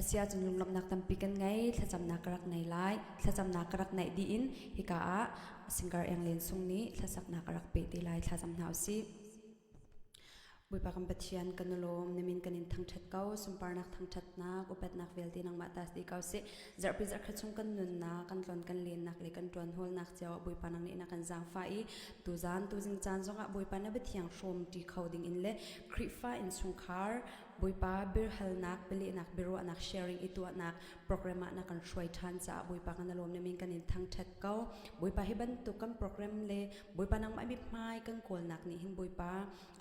Asia cun lunglawmhnak tampi kan ngei, thlacamnak ka rak nei lai. Thlacamnak ka rak neih dih in hika ah singer Eng Len Sung nih hlasaknak a rak peh te lai. Thlacam hna usih. Bawipa kan Pathian kan i lawm, na min kan in thangṭhat ko, sunparnak thangṭhatnak, upatnak vialte nangmah ta si ko seh. Zarhpi zarhkhat chung kan nunnak, kan tlon kan lennak le kan ṭuan hawlnak cio ah Bawipa nang nih na kan zaangfah i tuzaan tuzing caan zongah Bawipa na biathiang hrawm ṭi kho ding in le Khrihfa innchungkhar Bawipa biahalnak, bialehnak, biaruahnak, sharing i tuahnak program ah na kan hruai ṭhan caah Bawipa kan i lawm, na min kan in thangṭhat ko. Bawipa hi bantuk kan program le Bawipa nangmah mithmai kan kawlnak nih hin Bawipa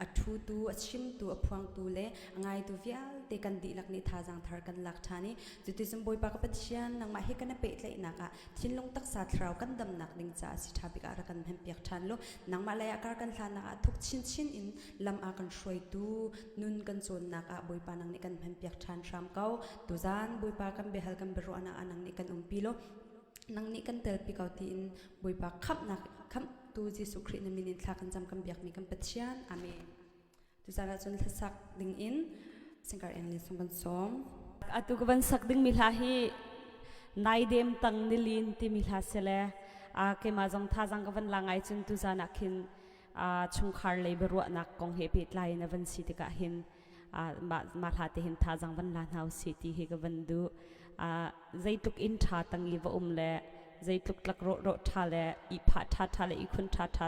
a ṭhutu, a chimtu, a phuangtu le a ngaitu vialte kan dihlak nih thazaang thar kan lak ṭhan i cuticun Bawipa ka Pathian nangmah he kan i pehtlaihnak ah thinlung taksa thlarau kan damnak ding caah si ṭha bik ah rak kan hmanpiak ṭhan lu nangmah lei ah kar kan hlannak ah thuk chinchin in lam ah kan hruaitu nun kan cawnnak ah Bawipa nang nih kan hmanpiak ṭhan hram ko tuzaan Bawipa kan biahal kan biaruahnak ah nang nih kan umpi lo nang nih kan telpi ko tiin Bawipa khamhnak khamhtu Jesuh Khrih na min in thla kan cam kan biakmi kan Pathian amen tuzaan ah cun hlasak ding in singkar eng lin sung kan sawm atu ka van sak ding mi hla hi naidem tang nilin timi hla sele a keima zong thazang ka van la ngai cun tuzaan ah khin chungkhar lei biaruahnak kong he pehtlai in a van si tikah hin mah hla te hin thazang van la hna usih ti hi ka van duh. Zeitluk inn ṭha tang i va um le zeitluk tlak rawh ṭha le ihphah ṭha ṭha le ihkhun ṭha ṭha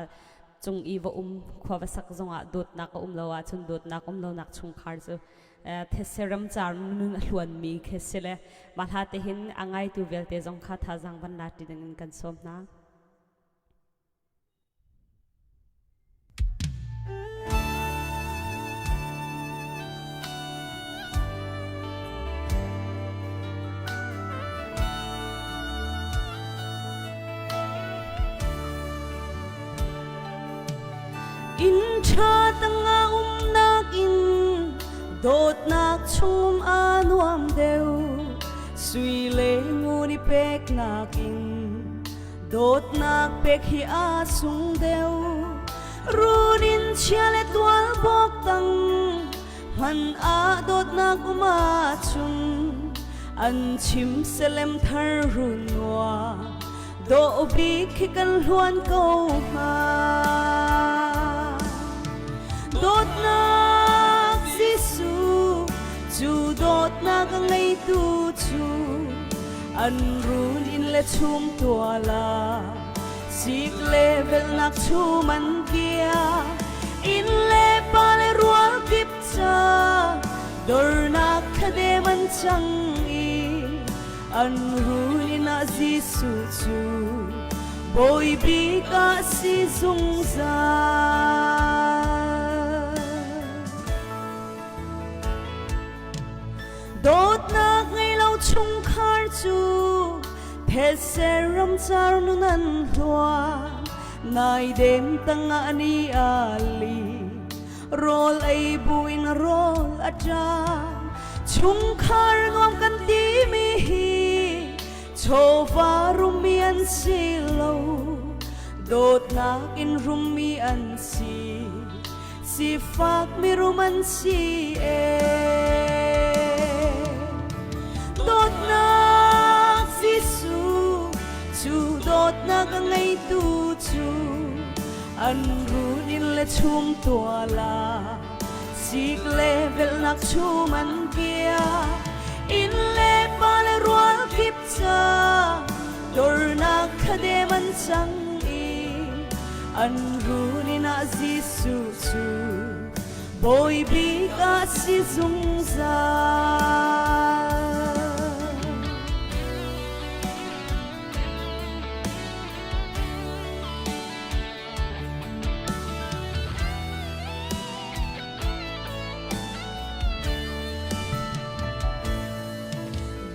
cung i va um khua va sak zongah dawtnak a um lo ahcun dawtnak um lonak chungkhar cu thetse ramcar nun a hluanmi khi si le mah hla te hin a ngaitu vialte zong kha thazang van la ṭi ding in kan sawm hna. Inn ṭha tangah umnak in dawtnak chung a nuam deuh. Sui le ngun i peknak in Dawtnak pek hi a sung deuh run in chia le tual bawk tang hman ah dawtnak um ahcun an chim selem thar run nua dawh bik khi kan hluan ko hnga dawtnak Jesuh cu dawtnak a ngeitu cu An run inn le chum tuala sik le velnak chum an kia inn le pa le rual kip ca dornak thadem an cang i an run inn ah Jesuh cu Bawi bik ah si zungzal. Dawtnak ngei lo chungkhar cu thetse ramcar nun an hluan naidem tangah ni a li rawl ei buin rawl a ṭam chungkhar nuam kan timi hi chawva rummi an si lo dawtnak in rummi an si Sifak mirum an si e. Dawtnak Jesuh cu dawtnak a ngeitu cu an run in le chum tuala sik le velhnak chum an bia inn le pa le rual kip ca dornak khadem an cang i an run in ah Jesuh cu Bawi bik ah si zungzal.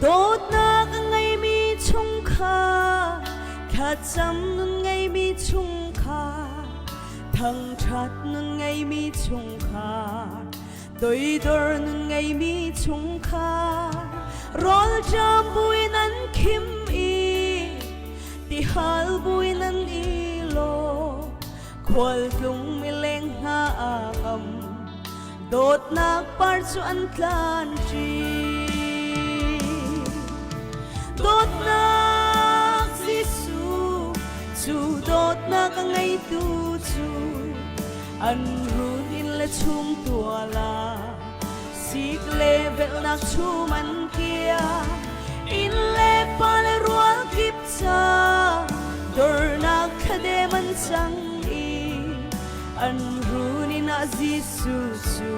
Dawtnak a ngeimi chungkhar thlacam nun ngeimi chungkhar thangṭhat nun ngeimi chungkhar toidor nun ngeimi chungkhar rawlṭam buin an khim i tihal buin an i lawm khualtlung mileng hna aa ngam dawtnak par cu an tlan ṭi. Dawtnak Jesuh cu dawtnak a ngeitu cu an run in le chung tuala sik le velhnak chum an kia inn le pa le rual kip ca dornak khadem an cang i an run in ah Jesuh cu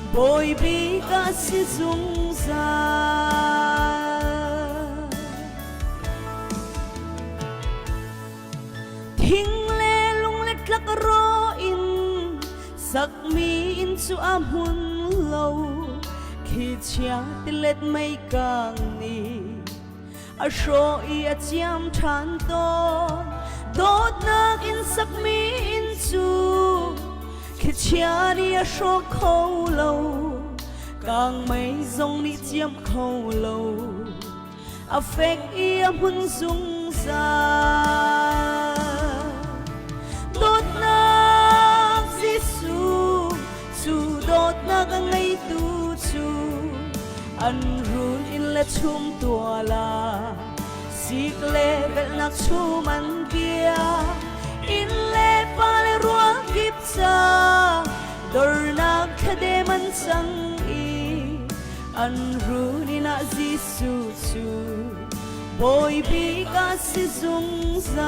Bawi bik a si zungzal. Thing le lung le tlak ro in sakmi inn cu a hmun lo. Khi chia tilet mei kang nih a hrawh i a ciam ṭhan tawn. Dawtnak in sakmi inn cu thlichia nih a hrawk kho lo. Kangmei zong nih ciam kho lo. A fek i a hmun zungzal. Dawtnak Jesuh cu dawtnak a ngeitu cu an run in le chum tuala sik le velhnak chum an bia inn le pa le ruang kip ca dornak thladem an cang i an run in ah Jesuh cu Bawi bik a si zungzal.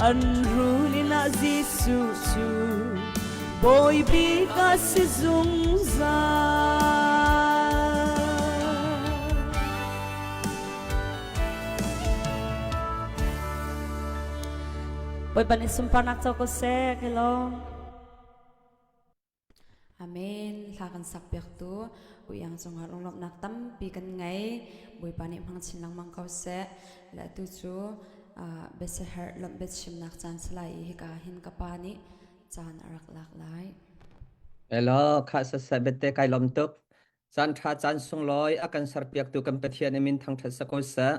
An run in ah Jesuh cu Bawi bik a si zungzal. Bawipa nih sunparnak co ko seh. Hello. Amen. Hla kan sak piaktu Uiang cungah lunglawmhnak tampi kan ngei. Bawipa nih hmang chin lengmang ko seh. Le atu cu biasiherh lawmh biachimnak caan si lai i hika hin ka pa nih caan a rak lak lai. Hello, kha sasai bete kai lom tuk. Caan ṭha caan sunglawi a kan serpiaktu kan Pathian i min thangṭhat si ko seh.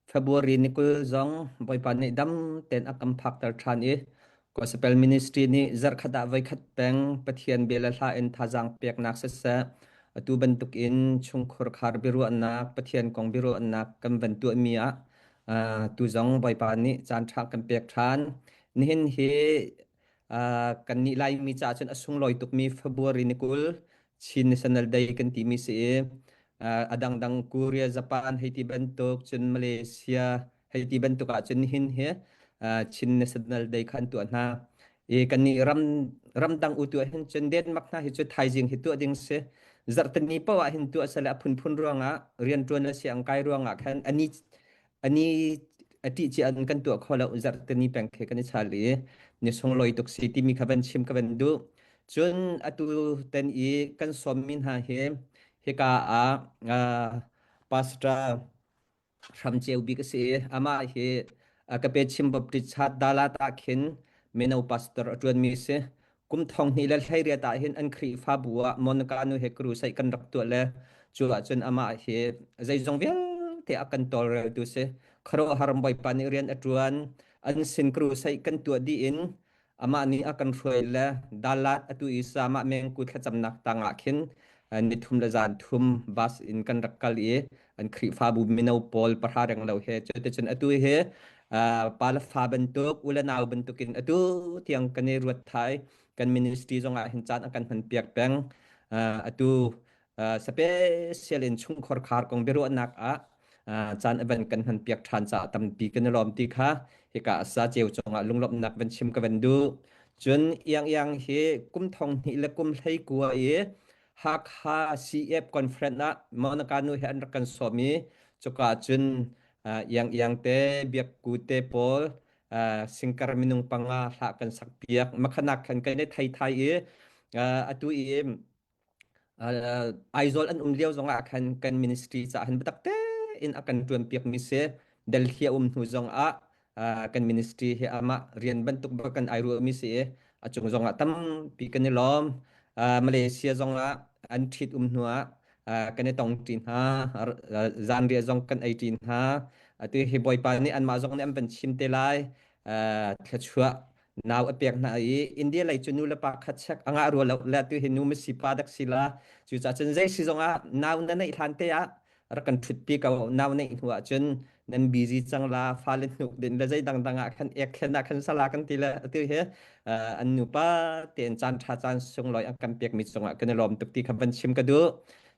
February ni 20 zong Bawipa nih dam tein a kan phakter ṭhan i Gospel Ministry nih zarhkhat ah voikhat peng Pathian bia le hla in thazaang peknak siseh, atu bantukin chungkhur khar biaruahnak, Pathian kong biaruahnak kan van tuahmi ah tu zong Bawipa nih caan ṭha kan pek ṭhan. Nihin hi kannih Laimi caah cun a sunglawi tukmi February ni 20 Chin National Day kan timi si i a dangdang Korea, Japan hei ti bantuk cun Malaysia hei ti bantuk ah cun nihin hi Chin National Day kha an tuah hna. I kannih ram ramdang u tuah hin cun Denmark hna hi cu thaizing hi tuah ding si. Zarhteni paoh ah hin tuah sale a phunphun ruangah rianṭuan le siang kai ruangah khan ani ani a ṭih cia in kan tuah kho lo zarhteni peng khi kan i chal i ni sunglawi tuk si timi kha van chim ka van duh. Cun atu ten i kan sawmmi hna hi hika ah pastor hramceu bik a si i amah hi ka pe Chin Baptist Church Dalat ah khin mino pastor a ṭuanmi a si. Kum thong hnih le 18 ah hin an Khrihfabu ah Monica nu he crusade kan rak tuah le cu ahcun amah hi zeizong vialte a kan tawlreltu si. Khuaruahhar Bawipa nih rian a ṭuan. An sin crusade kan tuah dih in Amah nih a kan hruai le Dalat atu i Samah mengku thlacamnak tangah khin nithum le zan thum bus in kan rak kal i an Khrihfabu mino pawl pahra reng lo he cuticun atu hi pa le fa bantuk u le nau bantukin atu tiang kan i ruat thai kan ministry zongah hin caan a kan hman piak peng atu special in chungkhar khar kong biaruahnak ah caan a van kan hman piak ṭhan caah tampi kan i lawm ti kha hika sa ceu cungah lunglawmhnak van chim ka van duh. Cun iang iang hi kum thong hnih le kum hlei kua i Hakha CF conference ah Monica nu he an rak kan sawm i cuka cun iang iang te biakku te pawl singkar minung panga hla kan sak piak makhanak khan kan i thei thai i atu i Aizawl an um lio zongah khan kan ministry caah hin biatak tein a kan ṭuanpiakmi si. Delhi a um hnu zongah kan ministry hi amah rian bantuk bak kan ai ruahmi si i a cung zongah tampi kan i lawm. Malaysia zongah an ṭhit um hnuah kan i tong ṭi hna, zanriah zong kan ei ṭi hna. Atu hi Bawipa nih anmah zong nih an van chim te lai. Thluachuah. Nau a pek hna i India lei cu nu le pa khat chek a ngah rua lo le tu hi nu ma si pa dak si la. Cucaah cun zei si zong ah nau na neih hlan te ah rak kan ṭhutpi ko. Nau neih hnu ah cun nan busy cang la, fale hnuk din le zei dangdang ah khan ek thlen ah khan sala kan ti le atu hi an nupa tein caan ṭha caan sunglawi an kan pekmi cungah kan i lawm tuk ti kha van chim ka duh.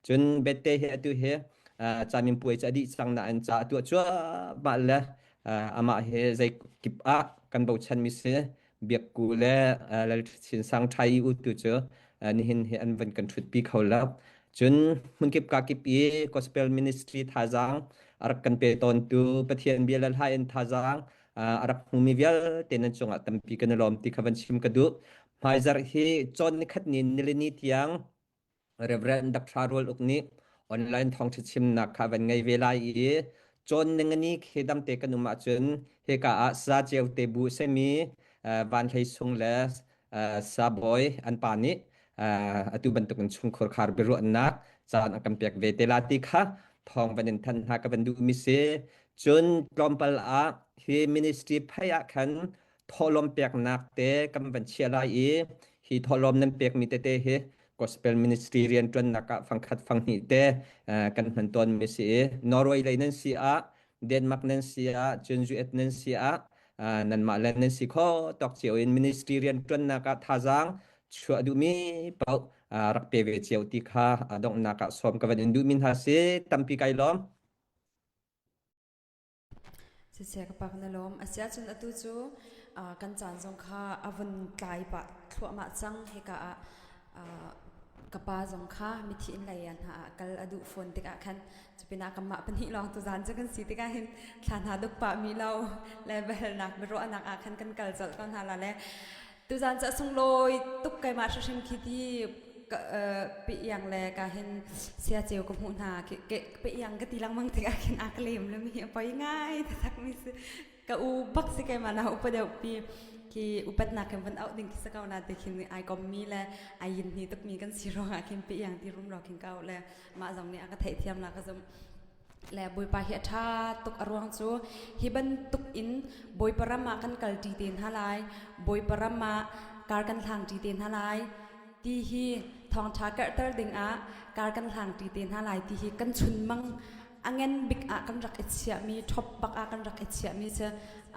Cun bette hi atu hi caminpuai cu a dih cang nain ca a tuah cuahmah le amah hi zei kip ah kan bochanmi si. Biakku le Lal Chin Sang Ṭhai u tu cu nihin hi an van kan ṭhutpi kho lo. Cun hmunkip kakip i gospel ministry thazaang a rak kan pe tawntu Pathian bia le hla in thazaang a rak hmumi vialte nan cungah tampi kan i lawm ti kha van chim ka duh. Hmaizarh hi cawn nikhat ni nilini tiang Reverend Dr. Rual Uk nih online thawngṭha chimnak kha van ngei ve lai i cawn ningani khi damte kan um ahcun hika ah sa ceu te bu semi Van Hlei Sung le Sa Bawi an pa nih atu bantukin chungkhur khar biaruahnak caan an kan pek ve te la ti kha thawng van in thanh hna ka van duhmi si. Cun tlawmpal ah hi ministry phei ah khan thawhlawm peknak te kan van chiah lai i hi thawhlawm nan pekmi tete hi gospel ministry rianṭuannak ah fangkhat fanghnih te kan hman tawnmi si i Norway lei nan si ah Denmark nan si ah cun US nan si ah nanmah le nan si kho tawk cio in ministry rianṭuannak ah thazaang chuah duhmi paoh rak pe ve cio ti kha donghnak ah sawm ka van in duhmi hna si tampi kai lawm. Siseh ka pak na lawm. Asiahcun atu cu kan caan zong kha a vun tlai pah thluahmah cang. Hika ah ka pa zong kha mithi inn lei hna ah kal a duh fawn tikah khan cupinah kanmah pahnih lawng tuzaan cu kan si tikah hin thla hna duk pah mi lo le biahalnak biaruahnak ah khan kan kal colh ko hna la le Tuzaan cu a sunglawi tuk keimah hrimhrim khi ti pe iang le ka hin sia ceu ka hmuh hna pe iang ka ti lengmang tikah khin a ka lem le mi a poi ngai taktak mi si ka u bak si keimah na upa deuh pi khi upatnak kan van auh ding khi sa ko na te khin ai kom mi le ai yin hni tuk mi kan si ruangah khin pe iang ti rum ro khin ka auh le mah zong nih a ka theihthiam la ka zum Le Bawipa hi a ṭha tuk a ruang cu hi bantuk in Bawipa ram ah kan kalṭi te hna lai, Bawipa ram ah kar kan hlangṭi te hna lai ti hi thawngṭha karhter dingah kar kan hlangṭi te hna lai ti hi kan chunmang a ngan bik ah kan rak i chiahmi, ṭhop bak ah kan rak i chiahmi cu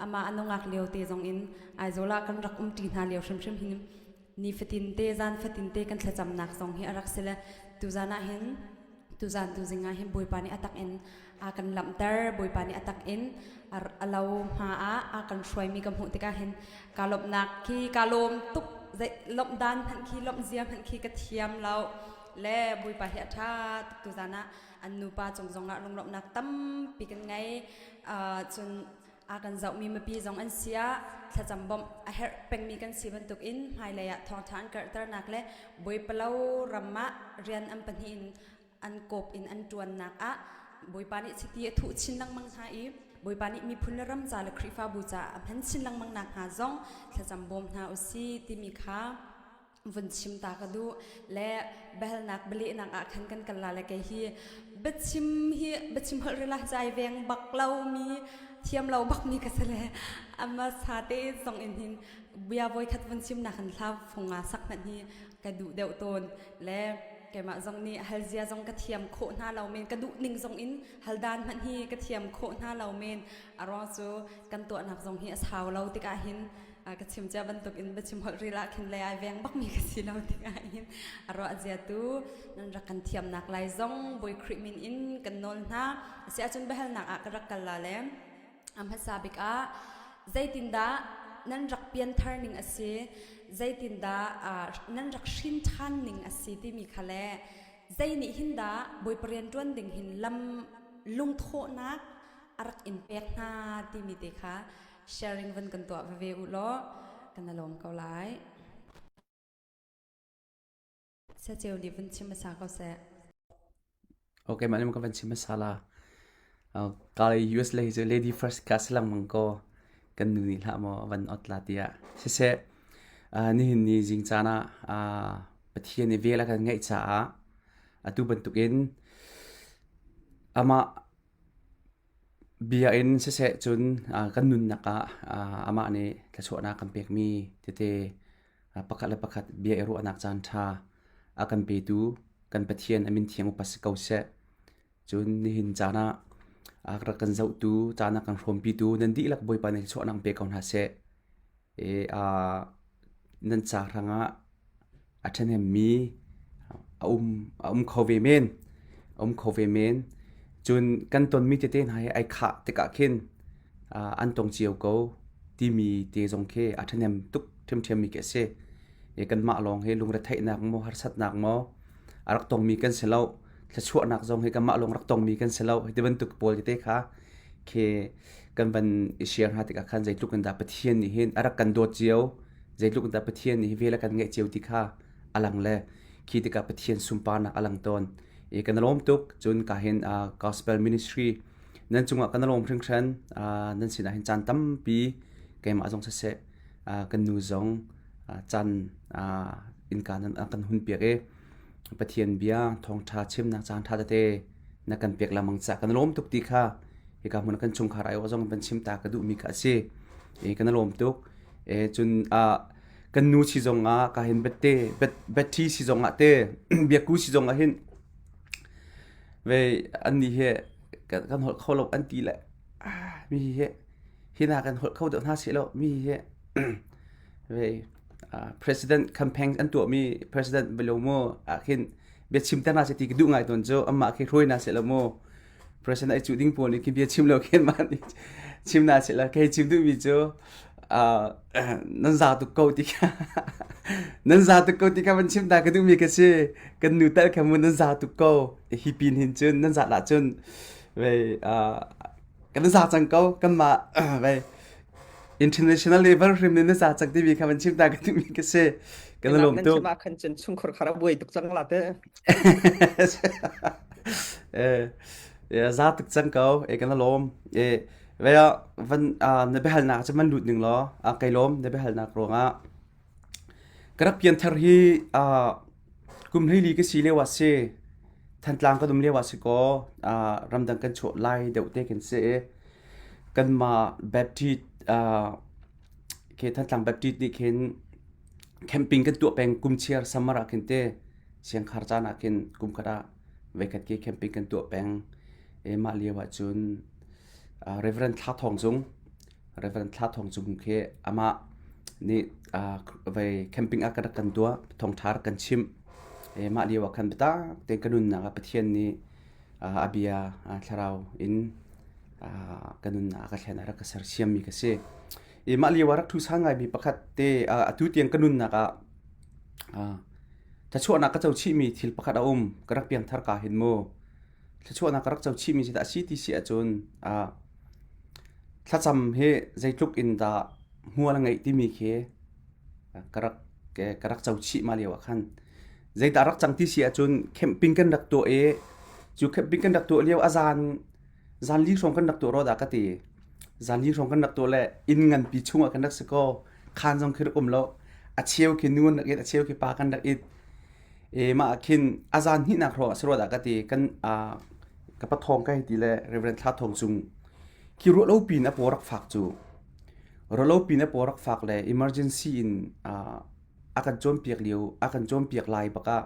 amah a nungak lio te zong in Aizawl ah kan rak umṭi hna lio hrimhrim hin nifatin te zan fatin te kan thlacamnak zong hi a rak si le tuzan ah hin tuzan tuzing ah hin Bawipa nih a tak in a kan lamhter Bawipa nih a tak in a lo hma ah a kan hruaimi ka hmuh tikah hin ka lawmhnak khi ka lawm tuk lawmh dan hmanh khi lawmh zia hmanh khi ka thiam lo le Bawipa hi a ṭha tuk tuzan ah an nupa cung zongah lunglawmhnak tampi kan ngei cun a kan zohmi mipi zong an si ah thlacam bawmh a herh pengmi kan si bantukin hmailei ah thawngṭha an karhternak le Bawipa lo ram ah rian an pahnih in an kawp in an ṭuannak ah Bawipa nih chiti a thuh chin lengmang hna i Bawipa nih miphun le ram ca le Khrihfabu caah a hman chin lengmang nak hnga zong thlacam bawm hna u si timi kha vun chim ta ka duh le biahalnak bialehnak ah khan kan kal la le kei hi biachim hi biachim holh rila chai veng bak lo mi thiam lo bak mi ka si le ama sa te zong in hin bia voi khat vun chim na kan hla funga sak hmanh hi ka duh deuh tawn le keimah zong nih hal zia zong ka thiam khawh hna lo men ka duh ning zong in hal dan hmanh hi ka thiam khawh hna lo men a ruang cu kan tuahnak zong hi a sau lo tikah hin ka chim cia bantuk in biachim holh ril ah khin le ai veng bak mi ka si lo tikah hin a ruah zia tu nan rak kan thiamnak lai zong Bawi Khrih min in kan nawl hna asi ahcun biahalnak ah ka rak kal la le a hmasa bik ah zeitindah nan rak pianthar ning a si zeitindah nan rak hrin ṭhan ning a si timi kha le zei nih hin dah Bawipa rian ṭuan ding hin lam lungthawhnak a rak in pek hna timi te kha sharing van kan tuah veve u law kan i lawm ko lai. Saceu nih vun chim hmasa ko seh. Okay, mah nih ka van chim hmasa la. Ka US lei cu lady first class lengmang ko kan nu nih hlah maw van ot la tiah. Siseh, nihin ni zing caan ah Pathian i vel a kan ngeih caah atu bantukin amah Bia in siseh cun kan nunnak ah amah nih thluachuahnak kan pekmi tete pakhat le pakhat bia i ruahnak caan ṭha a kan petu kan Pathian a min thiang upat si ko seh. Cun nihin caan ah a rak kan zohtu, caan a kan hrawmpitu nan dihlak Bawipa nih thluachuahnak pe ko hna seh. I nan ca hrangah a ṭhahnemmi a um a um kho ve men a um kho ve men cun kan tonmi tete hna hi ai khah tikah khin an tong cio ko timi te zong khi a ṭhahnem tuk ṭhiamṭhiammi khi a si i kanmah lawng hi lungretheihnak maw harsatnak maw a rak tongmi kan si lo thluachuahnak zong hi kanmah lawng rak tongmi kan si lo hi ti bantuk pawl tete kha khi kan van i share hna tikah khan zeitluk in dah Pathian nih hin a rak kan dawt cio zeitluk in dah Pathian nih hi vel a kan ngeih cio ti kha a lang le khi tikah Pathian sunparnak a lang tawn i kan lawm tuk cun ka hin uh, gospel ministry nan cungah kan lawm hringhran uh, nan sinah hin caan tampi keimah zong siseh uh, kan nu zong uh, caan uh, innka nan kan hun piak i Pathian bia thawngṭha chimnak caan ṭha tete na kan pek lengmang ca kan lawm tuk ti kha hika hmun kan chungkhar ai zong van chim ta ka duhmi kha a si e kan lawm tuk e cun a kan nu si zong ah ka hin bette betthi si zong ah te biaku si zong ah hin ve an ni he kan holh kho lo an ti le mi he hina kan holh kho deuh hna si lo mi he ve president campaign an tuahmi president belo mu ah khin biachim te hna seh ti ka duh ngai tawn cu amah khi hruai na seh lo mu president ai cuh ding pawl nih khi bia chim lo khin mah nih chim na seh la kei chim duhmi cu nan za tuk ko ti kha nan za tuk ko ti kha van chim ta ka duhmi ka si kan nu tal kha mu nan za tuk ko hi pin hin cun nan zat lah cun vei kan za cang ko kanmah vei international level hrim nih na za cak timi kha van chim ta ka duhmi ka si kan lawm Nan tuk chim ah khan cun chungkhur khar a buai tuk cang la te. Eh, za tuk cang ko e kan lawm e ve van na biahalnak cu man lut ning law a kai lawm na biahalnak ruangah ka rak pianthar hi kum hleili ka si lio ah si Thantlang kan um lio ah si kaw ramdang kan chuah lai deuh te kan si i kanmah Baptist khi Thantlang Baptist nih khin camping kan tuah peng kum chiar summer ah khin te siangkhar caan ah khin kum khat ah voikhat ke camping kan tuah peng e mah lio ah cun Reverend Thla Thawng Cung Reverend Thla Thawng Cung khi amah nih vei camping ah kan rak kan tuah thawngṭha rak kan chimh e mah lio ah khan biatak tein ka nunnak ah Pathian nih a bia thlarau in ka nunnak a ka thlen a rak ka sersiammi ka si. I mah lio ah rak ṭhu sang ngaimi pakhat te atu tiang ka nunnak ah thluachuahnak ka co chihmi thil pakhat a um. Ka rak piangthar ka hin mu. Thluachuahnak ka rak co chihmi si dah a si ti si ahcun thlacam hi zeitluk in dah hmual a ngeih timi khi ka rak ka rak co chih mah lio ah khan zeidah rak cang ti si ahcun camping kan rak tuah i cu camping kan rak tuah lio a zan zan li hrawng kan rak tuah rua dah ka ti zan li hrawng kan rak tuah le inn nganpi chungah kan rak si kaw khaan zong khi rak um lo a cheu khi nu an rak it a cheu khi pa kan rak it e mah khin a zan hnihnak hrawng a si rua dah ka ti kan ka pathawng ka hei ti le Reverend Thla Thawng Cung khi ruah lo pin a paw rak fak cu Ruahlopi na paw rak fak le emergency in a kan cawnpiak lio a kan cawnpiak lai bak ah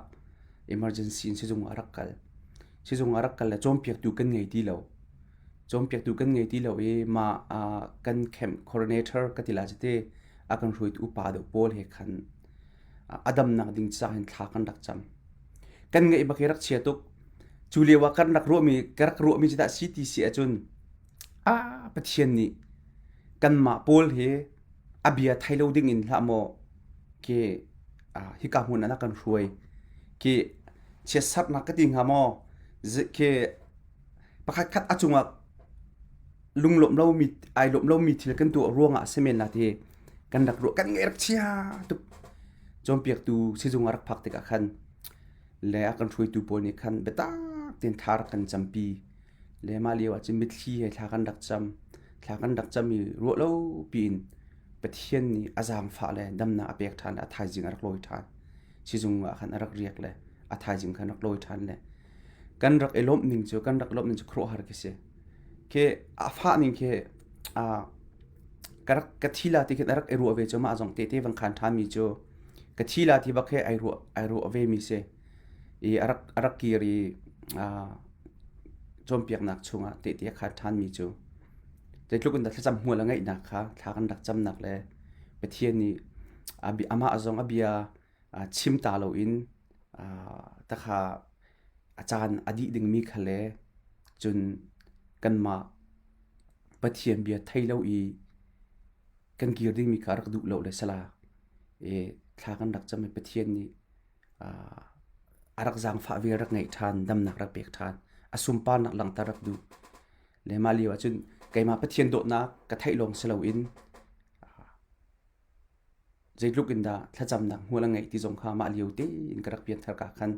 emergency in sizung ah rak kal. Sizung ah rak kal le cawnpiaktu kan ngei ti lo. Cawnpiaktu kan ngei ti lo i mah kan camp coordinator ka ti la cite a kan hruaitu upa deuh pawl he khan a damnak ding caah hin thla kan rak cam. Kan ngeih bak hi rak chia tuk. Cu lio ah kan rak ruahmi ka rak ruahmi cu dah si ti si ahcun Ah Pathian nih kanmah pawl hi a bia thei lo ding in hlah maw khi hika hmun ah na kan hruai khi chiatserhnak ka ti hnga maw khi pakhatkhat a cungah lunglawmh lomi ai lawmh lomi thil kan tuah ruangah a si men la ti kan rak ruah kan ngaih rak chia tuk cawnpiaktu sizung a rak phak tikah khan le a kan hruaitu pawl nih khan biatak tein thla rak kan campi Le mah lio ahcun mitthli he thla kan rak cam. Thla kan rak cam i ruah lo piin Pathian nih a zaangfah le damnak a pek ṭhan le a thaizing a rak lawi ṭhan. Sizung ah khan a rak riak le a thaizing khan rak lawi ṭhan le kan rak i lawmh ning cu kan rak lawmh ning cu khuaruahhar khi si. Khi a fah ning khi ka rak ka thi la ti khin a rak i ruah ve cu mah zong tehte van khan ṭhan mi cu ka thi la ti bak he ai ruah ai ruah ve mi si. I a rak a rak kir i cawnpiaknak chungah tehte a khan ṭhan mi cu zeitluk in dah thlacam hmual a ngeihnak kha thla kan rak camnak le Pathian nih amah zong a bia chim ta loin takha a caan a dih dingmi kha le cun kanmah Pathian bia thei lo i kan kir dingmi kha rak duh lo le sala i thla kan rak cam i Pathian nih a rak zaangfah ve rak ngeih ṭhan damnak rak pek ṭhan a sunparnak langhter rak duh le mah lio ahcun keimah Pathian dawtnak ka theih lawng si loin Zeitluk in dah thlacamnak hmual a ngeih ti zong kha mah lio tein ka rak piangthar ka khan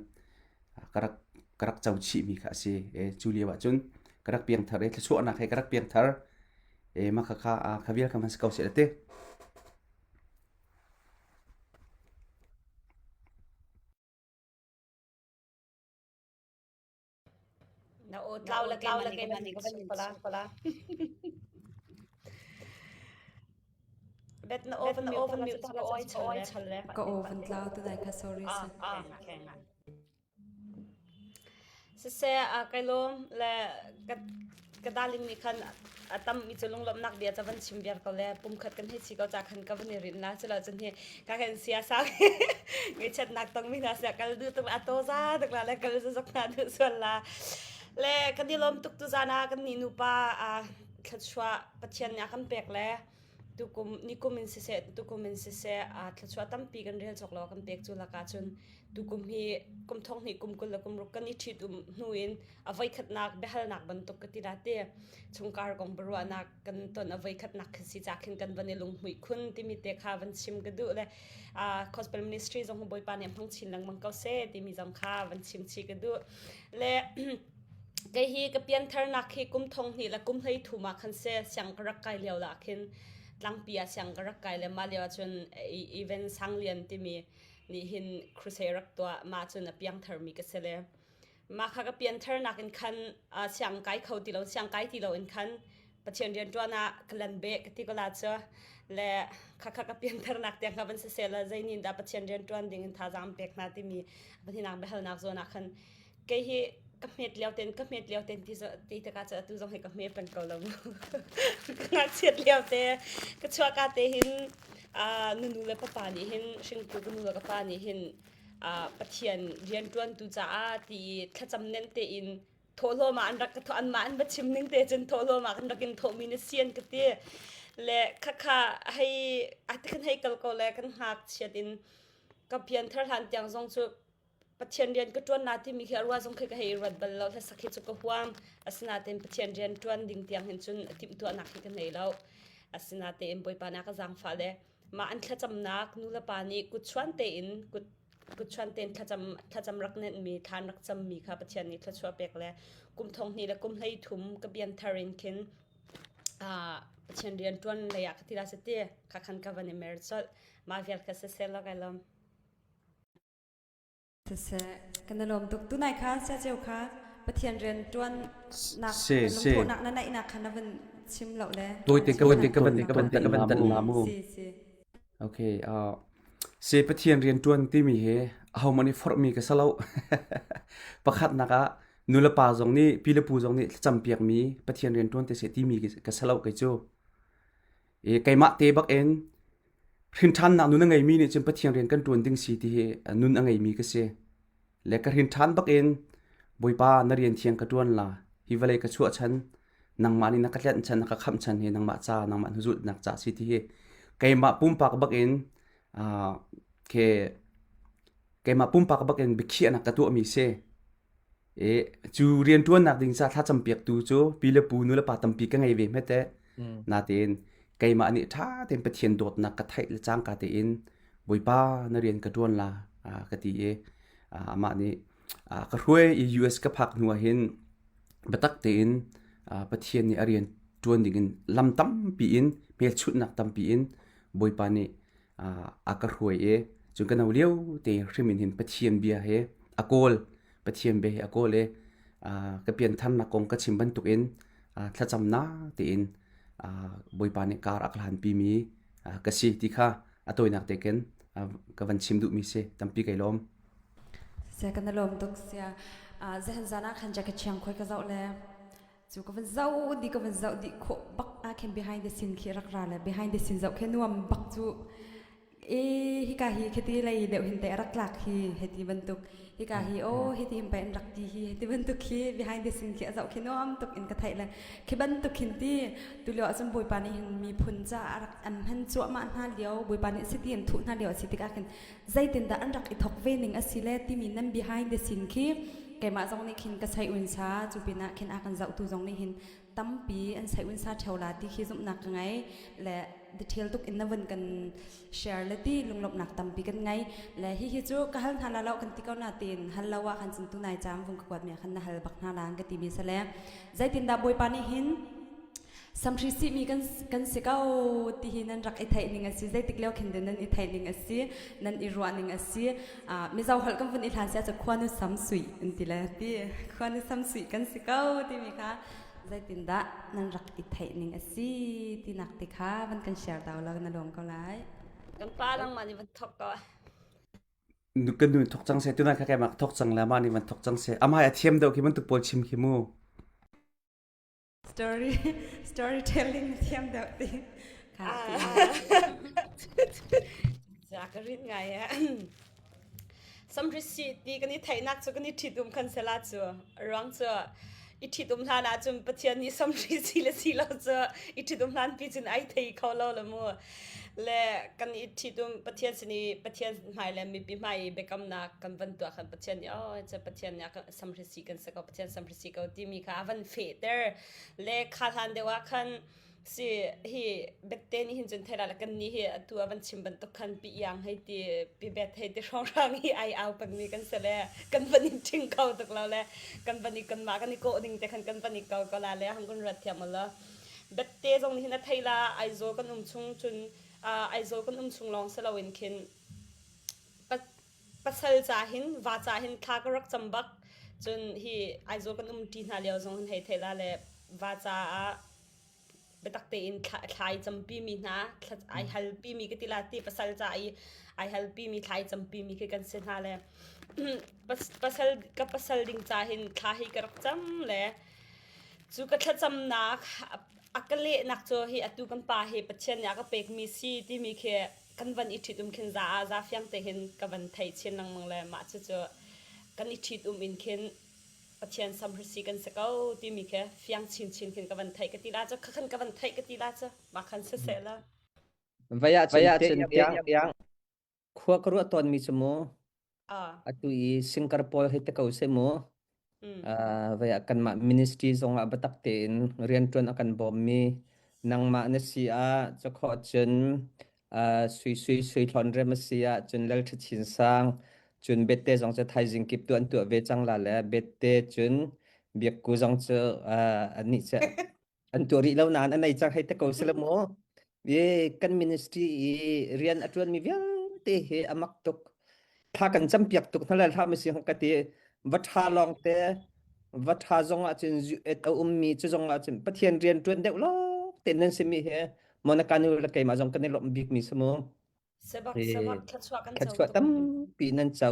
ka rak ka rak co chihmi kha a si. E, cu lio ahcun ka rak piangthar i thluachuahnak he ka rak piangthar. E, mah khakha kha vial kha hman si ko seh te. Na aw tlau la keimah nih ka van in chim ko la. Bet na aw van mute ka oi chal le. Ka aw van tlau tu dai kha sorry Ah, okay. Siseh a kai lawm le ka ka darling nih khan a tam mi cu lunglawmhnak bia ca van chim viar ko le pumkhat kan hei si ko ca khan ka van i rinh la culo cun hi ka kan sia sang ngaihchiatnak tong mi hna sia kal duh tuk a to za tuk la le kal zok hna duh sual la le kan i lawm tuk tu zan ah kan ni nupa a thluachuah Pathian nih a kan pek le tukum nikum in siseh tukum in siseh a thluachuah tampi kan rel cawk lo kan pek cu lakah cun tukum hi kum thong hnih kum 20 le kum ruk kan i ṭhit um hnu in a voikhatnak biahalnak bantuk ka ti la ti chungkar kong biaruahnak kan ton a voikhatnak khi si ca khin kan van i lunghmuih khun timi te kha van chim ka duh le gospel ministry zong bawipa nih hmang chin lengmang ko seh timi zong kha van chim chi ka duh le kei hi ka piantharnak hi kum thong hnih le kum hlei thum ah khan se siang ka rak kai lio la khin tlangpi ah siang ka rak kai le mah lio ah cun even sanglian timi nih hin crusade rak tuah mah cun a piangthar mi ka si le mah kha ka piantharnak in khan siang kai kho ti lo siang kai ti lo in khan Pathian rian ṭuan ah ka lan beh ka ti ko la cu le kha kha ka piantharnak tiang kha van siseh la zei nih dah Pathian rian ṭuan ding in thazaang pek hna timi pahnihnak biahalnak zawn ah khan kei hi ka hmet lio ten ka hmet lio ten ti ti tikah cu atu zong hi ka hme peng ko lo mu ka ngakchiat lio te ka chuahka te hin nunu le papa nih hin hringtu ka nu le ka pa nih hin Pathian rianṭuantu caah ti thlacam nen tein thawhlawm ah an rak ka thawh anmah an va chim ning te cun thawhlawm ah kan rak in thawhmi na si an ka ti le khakha hei ati kan hei kal ko le kan ngakchiat in ka pianthar hlan tiang zong cu Pathian rian ka ṭuan na timi khi a ruah zong khi ka hei ruat bal lo hlasak hi cu ka huam asinain Pathian rian ṭuan ding tiang hin cun a timhtuahnak hi ka nei lo asinain Bawipa nih a ka zaangfah le mah an thlacamnak nu le pa nih kutchuan tein kut kutchuan tein thlacam thlacam rak nenhmi thlan rak cammi kha Pathian nih thluachuah pek le kum thong hnih le kum hlei thum ka bian thar in khin Pathian rian ṭuan lei ah ka ti la si ti kha khan ka van i mer colh mah vial kha siseh law kai lawm. Siseh, kan i lawm tuk. Tunai kha siaceu kha Pathian rian ṭuannak Si, si. lungthawhnak na neihnak kha na van chim lo le. Tawite ka van ka van ka van ka van tan la mu. Si, si. Okay, uh, si Pathian rian ṭuan timi hi ahohmanh nih forhmi ka si lo. Pakhatnak ah nulepa zong nih pi le pu zong nih thlacam piakmi Pathian rian ṭuan te seh timi ka si lo kei cu. I keimah te bak in Hrinṭhannak nun a ngeimi nih cun Pathian rian kan ṭuan ding si ti hi nun a ngeimi ka si. Le ka hrinṭhan bakin Bawipa na rian thiang ka ṭuan la. Hi vawlei ka chuah chan, nangmah nih na ka tlenh chan, na ka khamh chan hi nangmah ca, nangmah hnuzulhnak ca si ti hi keimah pumpak bakin uh, ke keimah pumpak bakin biakhiahnak ka tuahmi si. I cu rianṭuannak ding ca thlacam piaktu cu pi le pu nu le pa tampi ka ngei ve hmet teh. Natein keimah nih ṭha tein Pathian dawtnak ka theih le cangka tein Bawipa na rian ka ṭuan la ka ti i amah nih ka hruai i US ka phak hnu ah hin biatak tein Pathian nih a rian ṭuan dingin lam tampi in hmelchunhnak tampi in Bawipa nih a ka hruai i cun ka no lio te hrim in hin Pathian bia he a kawl Pathian bia he a kawl i ka piantharnak kong ka chim bantukin. thlacamnak tiin Bawipa nih kar a ka hlanpimi ka si ti kha a tawinak te khin ka van chim duhmi si tampi kai lawm. Sia kan lawm tuk sia. Zahan zan ah khan ka chiang khoi ka zoh le cu ka van zoh di ka van zoh di khawh bak ah khin behind the scene khi rak ra le behind the scene zoh khi nuam bak cu e hika hi khiti lei deuh hin te rak tlak hi heti bantuk hika hi o hiti hin pai an rak ti hi heti bantuk khi behind the scene khi a zoh khi nuam tuk in ka theih le khi bantuk hin ti tu lio ahcun bawipa nih hin miphun ca a rak an hman cuahmah hna lio bawipa nih siti an thuh hna lio a si tikah khin zeitindah an rak i thok ve ning a si le timi nan behind the scene khi keimah zong nih khin ka sai un sa cu pinah khin a kan zohtu zong nih hin tampi an sai un sa theo la ti khi zumhnak ka ngei le detail tuk in na vun kan share le ti lunglawmhnak tampi kan ngei le hi hi cu ka hal hna la lo kan ti ko na tin hal lo ah khan cun tu nai cam vung ka kuat mi khan na hal bak hna la ka ti mi sale zeitindah bawipa nih hin samhri sihmi kan kan si ko ti hi nan rak i theih ning a si zeitik lio khin nan i theih ning a si nan i ruah ning a si mizo holh kan vun i hlan sia cu khuanu sam sui an ti le ti khuanu sam sui kan si ko timi kha zeitindah nan rak i theih ning a si tinak ti kha van kan share dau lo na lawm ko lai kan pa langmah nih van thok ko kan nu thok cang se tuna kha kai mak thok cang la ma ni van thok cang se amai a thiam deuh khi bantuk pawl chim khi mu Story storytelling thiam deuh ti. Ja ka rin ngai e. Samrisi ti kan i theihnak cu kan i ṭhitum khan sela cu ruang cu i ṭhitum hlan ahcun Pathian nih samri si le si lo cu i ṭhitum hlan pi cun ai thei kho lo le mu le kan i ṭhitum Pathian sin i Pathian hmai le mipi hmai i biakamnak kan van tuah khan Pathian nih oh cu Pathian nih samri si kan si ko Pathian samri si ko timi kha a van fehter le kha hlan deuh ah khan si hi bette nih hin cun thei la kan ni hi atu a van chim bantuk khan pi iang hei ti pi bet hei ti hrawnghrang hi ai au pengmi kan si le kan van i ṭhing kho tuk lo le kan van i kanmah kan i kawh ding te khan kan van i ko ko la le hang kun ruat thiam lo bette zong nih hin a thei la Aizawl kan um chung cun Aizawl kan um chung lawng si loin khin pasal ca hin va ca hin thla ka rak cam bak cun hi Aizawl kan um ṭi hna lio zong hin hei thei la le va caah biatak tein thlai campi mi hna ai halpi mi ka ti la ti pasal ca i ai halpi mi thlai campi mi khi kan si hna le pasal ka pasal ding ca hin thla hi ka rak cam le cu ka thlacamnak a ka lehnak cu hi atu kan pa hi Pathian nih a ka pekmi si timi khi kan van i ṭhit um khin za ah za fiang te hin ka van thei chin lengmang le mah cu cu kan i ṭhit um in khin Pathian samhrisi kan si ko timi khi fiang chinchin khin ka van theih ka ti la cu khan ka van theih ka ti la cu mah khan siseh la Vai ah cun te iang khua ka ruah tawnmi cu mu atu i singkar pawl hei te ko seh mu vai ah kanmah ministry zongah biatak tein rianṭuan a kan bawmmi nangmah na si ah cakhawh cun sui sui sui thlawn rem a si ah cun lal ṭha chin sang cun bette zong cu thaizing kip tu an tuah ve cang la le bette cun biakku zong cu anih cu an tuah rih lo nain a nei cang hei te ko sila mu i kan ministry i rian a ṭuanmi vialte hi a mak tuk thla kan campiak tuk hna le hlah masi ka ti va ṭha lawng te va ṭha zong ah cun a ummi cu zong ah cun Pathian rian ṭuan deuh lawng te nan simi hi Monica nu le keimah zong kan i lawmh bikmi si mu Sebak sebak thluachuah kan co thluachuah tampi nan co.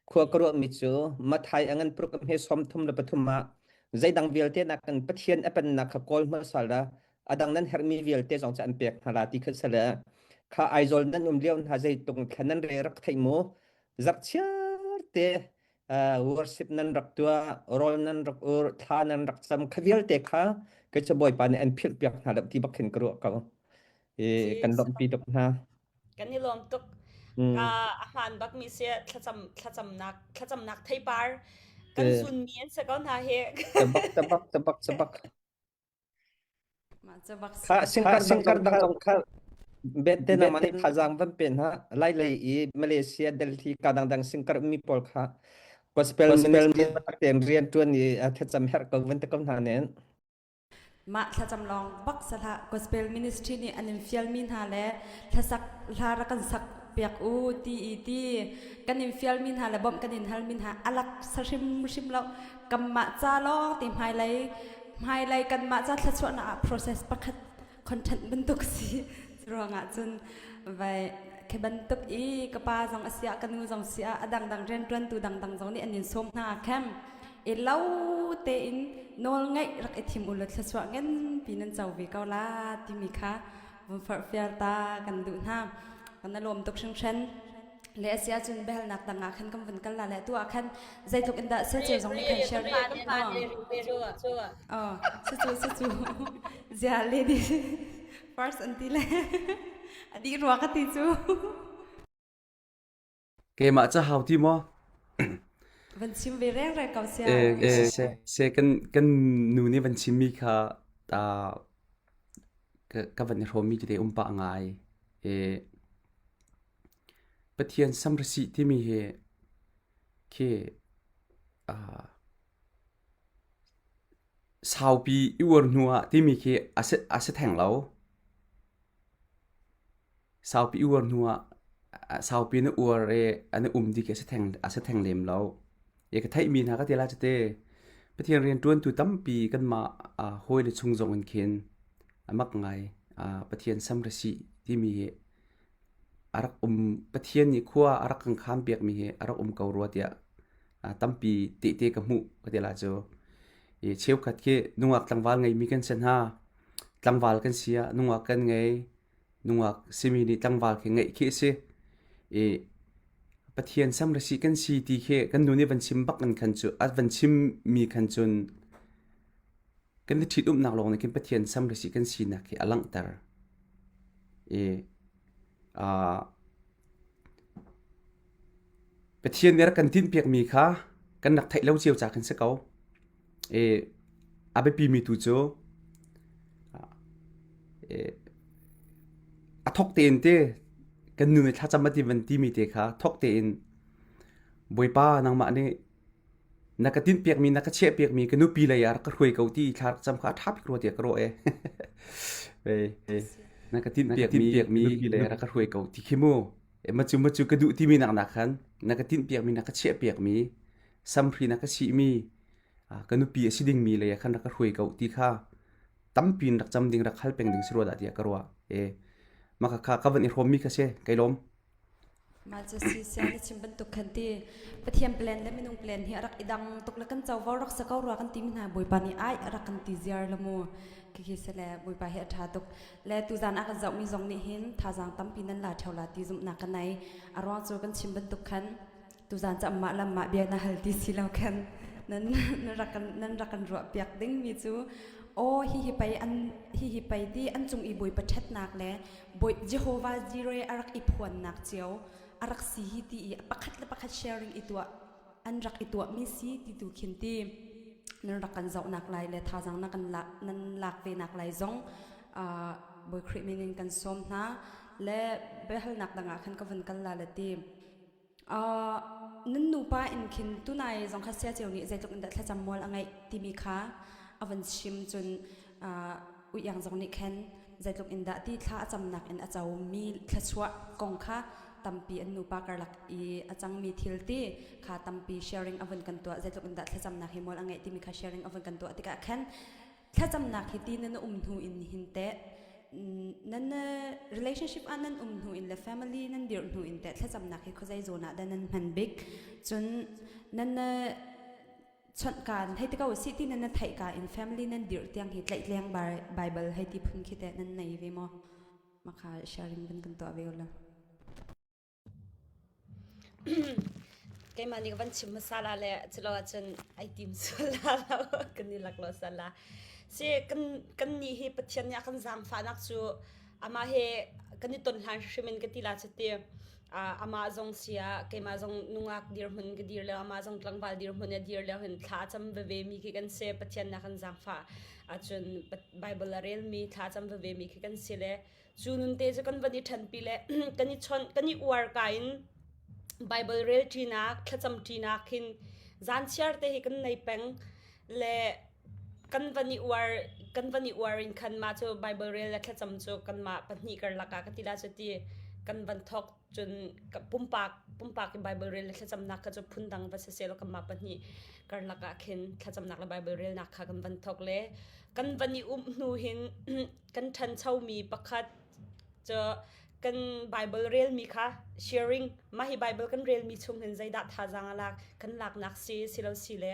Khua ka ruahmi cu Mathai a ngan pruk he 33 ah zeidang vialte nak kan Pathian a pennak kha kawl hmasa la adang nan herhmi vialte zong cu an pek hna la ti kha sale kha Aizawl nan um lio hna zeitung thlan nan re rak theih mu zarhchiar te worship nan rak tuah rawl nan rak ur thla nan rak cam kha vialte kha kei cu Bawipa nih an philh piak hna lo ti bak khin ka ruah ko i kan lawmhpi tuk hna. Kan i lawm tuk. Ka a hmaan bakmi si thlacam thlacamnak thlacamnak theipar kan zunmi an si ko hna hi. Tabak tabak tabak tabak. Kha singkar singkar dang zong kha bet te na mani thazang van pen ha lai lei i Malaysia Delhi ka dang dang singkar mi pawl kha gospel ministry ten rian tuan i thlacam herh ko van te ko hna nen. Mah thlacam lawng bak si hlah. Gospel ministry nih an in fialmi hna le hlasak hla rak kan sak piak u ti i ti kan in fialmi hna le bawmh kan in halmi hna a lak sa hrimhrim lo. Kanmah ca lawng ti hmailei. Hmailei kanmah ca thluachuahnak ah process pakhat content bantuk si. Ruangah cun vai khi bantuk i ka pa zong a si ah ka nu zong si ah a dangdang rianṭuantu dangdang zong nih an in sawm hna khem i lo tein nawl ngaih rak i thim u law thluachuah nganpi nan co ve ko la timi kha vun forhfial ta kan duh hna. Kan i lawm tuk hringhran. Le a si ahcun biahalnak dang ah khan kan vun kal la le tu ah khan zeitluk in dah siaceu zong nih khan share Oh, sicu sicu zia lady first an ti le a dih rua ka ti cu. Keimah ca hau ti maw? Van chim ve reng reng ko sia. Eh, se se kan kan nu nih van chimmi kha ta ka ka van i hrawmmi tete um pah ngai. Eh, Pathian samrasih timi hi khi uh, saupi i uar hnu ah timi khi a si a si theng lo. Saupi i uar hnu ah saupi na uar i an i um ti khi a si theng a si theng lem lo. I ka theihmi hna ka ti lai cite Pathian rianṭuantu tampi kanmah hawile chung zong in khin a mak ngai. Pathian samrasih timi hi a rak um Pathian nih khua a rak kan khaan piakmi hi a rak um ko rua tiah tampi tehte ka hmuh ka ti lai cu. I cheukhat khi nungak tlangval ngeimi kan si hna. Tlangval kan si ah nungak kan ngei. Nungak simi nih tlangval khi ngeih khi a si. I Pathian samrasi kan si ti khi kan nu nih van chim bak in khan cu a van chimmi khan cun kan i ṭhitumnak lawng nih khin Pathian samrasi kan sinak hi a langhter. I uh, Pathian nih a rak kan tinhpiakmi kha kan rak theih lo cio ca khin si ko. I a biapimi tu cu a thawk tein te kan nu nih thlacam a ti van timi te kha thawk tein Bawipa nangmah nih na ka tinhpiakmi na ka chiahpiakmi ka nupi lei ah rak ka hruai ko ti thla rak cam kha a ṭha bik rua tiah ka ruah e. Na ka tinhpiakmi nupi lei ah rak ka hruai ko ti khi mu. Macu macu ka duh timi nak nak khan na ka tinhpiakmi na ka chiahpiakmi samhri na ka sihmi ka nupi a si dingmi lei ah khan rak ka hruai ko ti kha tampi in rak cam ding rak hal peng ding si rua dah tiah ka ruah. E maka kha ka van i hrawmmi kha si kai lawm. Mah cu si sia na chim bantuk khan ti Pathian plan le minung plan hi a rak i dang tuk le kan covo rak sa ko rua kan ti mi hna Bawipa nih ai a rak kan ti ziar la mu khi se le Bawipa hi a ṭha tuk le tuzan a kan zohmi zong nih hin thazaang tampi nan la ṭheo la ti zumhnak ka nei a ruang cu kan chim bantuk khan tuzan cu amah lam mah bia na hal ti si lo khan nan nan rak kan nan rak kan ruah piak ding mi cu aw hi hi pei an hi hi pei ti an cung i Bawipa ṭhatnak le Bawi Jehovah Jireh a rak i phuannak cio a rak si hi ti i pakhat le pakhat sharing i tuah an rak i tuahmi si ti tu khin ti nan rak kan zohnak lai le thazaang na kan lak nan lak ve nak lai zong Bawi Khrih min in kan sawm hna le biahalnak dangah khan ka vun kal la le ti Uh, nan nupa in khin tunai zong kha sia ceu nih zeitluk in dah thlacam mual a ngeih timi kha a van chim cun uh, uiang zong nih khan zeitluk in dah ti thla a camnak in a comi thluachuah kong kha tampi an nupa karlak i a cangmi thil ti kha tampi sharing a vun kan tuah zeitluk in dah thlacamnak hi mual a ngeih timi kha sharing a vun kan tuah tikah khan Thlacamnak hi ti nan um hnu in hin teh nan relationship ah nan um hnu in le family nan dirh hnu in teh thlacamnak hi khuazei zawn ah dah nan hman bik cun nan chawnh kaan hei ti ko si ti nan na theih ka in family nan dirh tiang hi tlaihtleng Bible hei ti phun khi teh nan nei ve maw makha sharing van kan tuah ve ula Keimah nih ka van chim hmasa la le culo ahcun ai tim sual la lo kan i lak lo sal la. Si kan kan nih hi Pathian nih a kan zaangfahnak cu amah he kan i ton hlan hrim in ka ti la cu ti. Amah zong si ah keimah zong nungak dirhmun ka dir lio amah zong tlangval dirhmun a dir lio hin thla a cam veve mi khi kan si Pathian nih a kan zaangfah ahcun Bible a relmi thla a cam veve mi khi kan si le Cu nun te cu kan van i ṭhenpi le kan i chawnh kan i uar ka in Bible rel ṭinak thlacam ṭinak hin zan chiar te hi kan nei peng le kan van i uar kan van i uar in khan mah cu Bible rel le thlacam cu kanmah pahnih karlak ah ka ti la cu ti. kan van thawk cun pumpak pumpak in Bible rel le thlacamnak kha cu phundang va si seh law kanmah pahnih karlak ah khin thlacamnak le Bible relnak kha kan van thawk le kan van i umh hnu hin kan ṭhanchomi pakhat cu kan Bible relmi kha sharing mah hi Bible kan relmi chung hin zeidah thazaang a lak kan laknak si si lo si le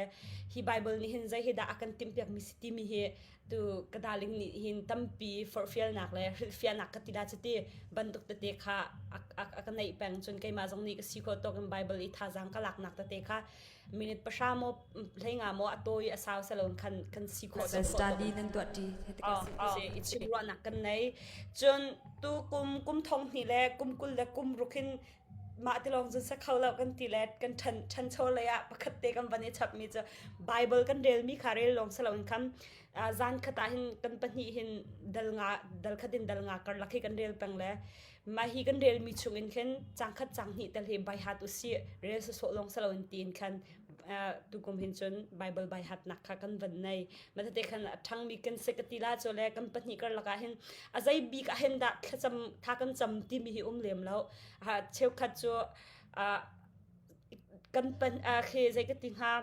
hi Bible nih hin zei hi dah a kan timhpiakmi si timi hi tu ka darling nih hin tampi forhfialnak le hrilhfiahnak ka ti la cuti bantuk tete kha a ka neih peng cun keimah zong nih ka si khawh tawk in Bible i thazaang ka laknak tete kha minute pahra maw hleinga maw a tawi a sau salon khan kan si khawh study nan tuah ṭi i chim ruahnak kan nei cun tu kum kum thong hnih le kum kul le kum ruk hin mah ti lawng cun sa kho lo kan ti le kan ṭhan ṭhancho lei ah pakhat te kan van i chap mi cu Bible kan rel mi kha rel lawng si loin khan zan khat ah hin kan pahnih hin dal nga dal khat in dal nga karlak hi kan rel peng le mah hi kan rel mi chung in khin cang khat cang hnih tel hi bai hat usih rel sawsawh lawng si loin tiin khan tukum hin cun Bible bai hat nak kha kan van nei ma te khan a ṭhang mi kan se ka ti la chu le kan pahnih karlak ah hin a zei bik ah hin dah thlacam tha kan cam timi hi um lem lo cheukhat cu kan pan khi zei ka ti hnga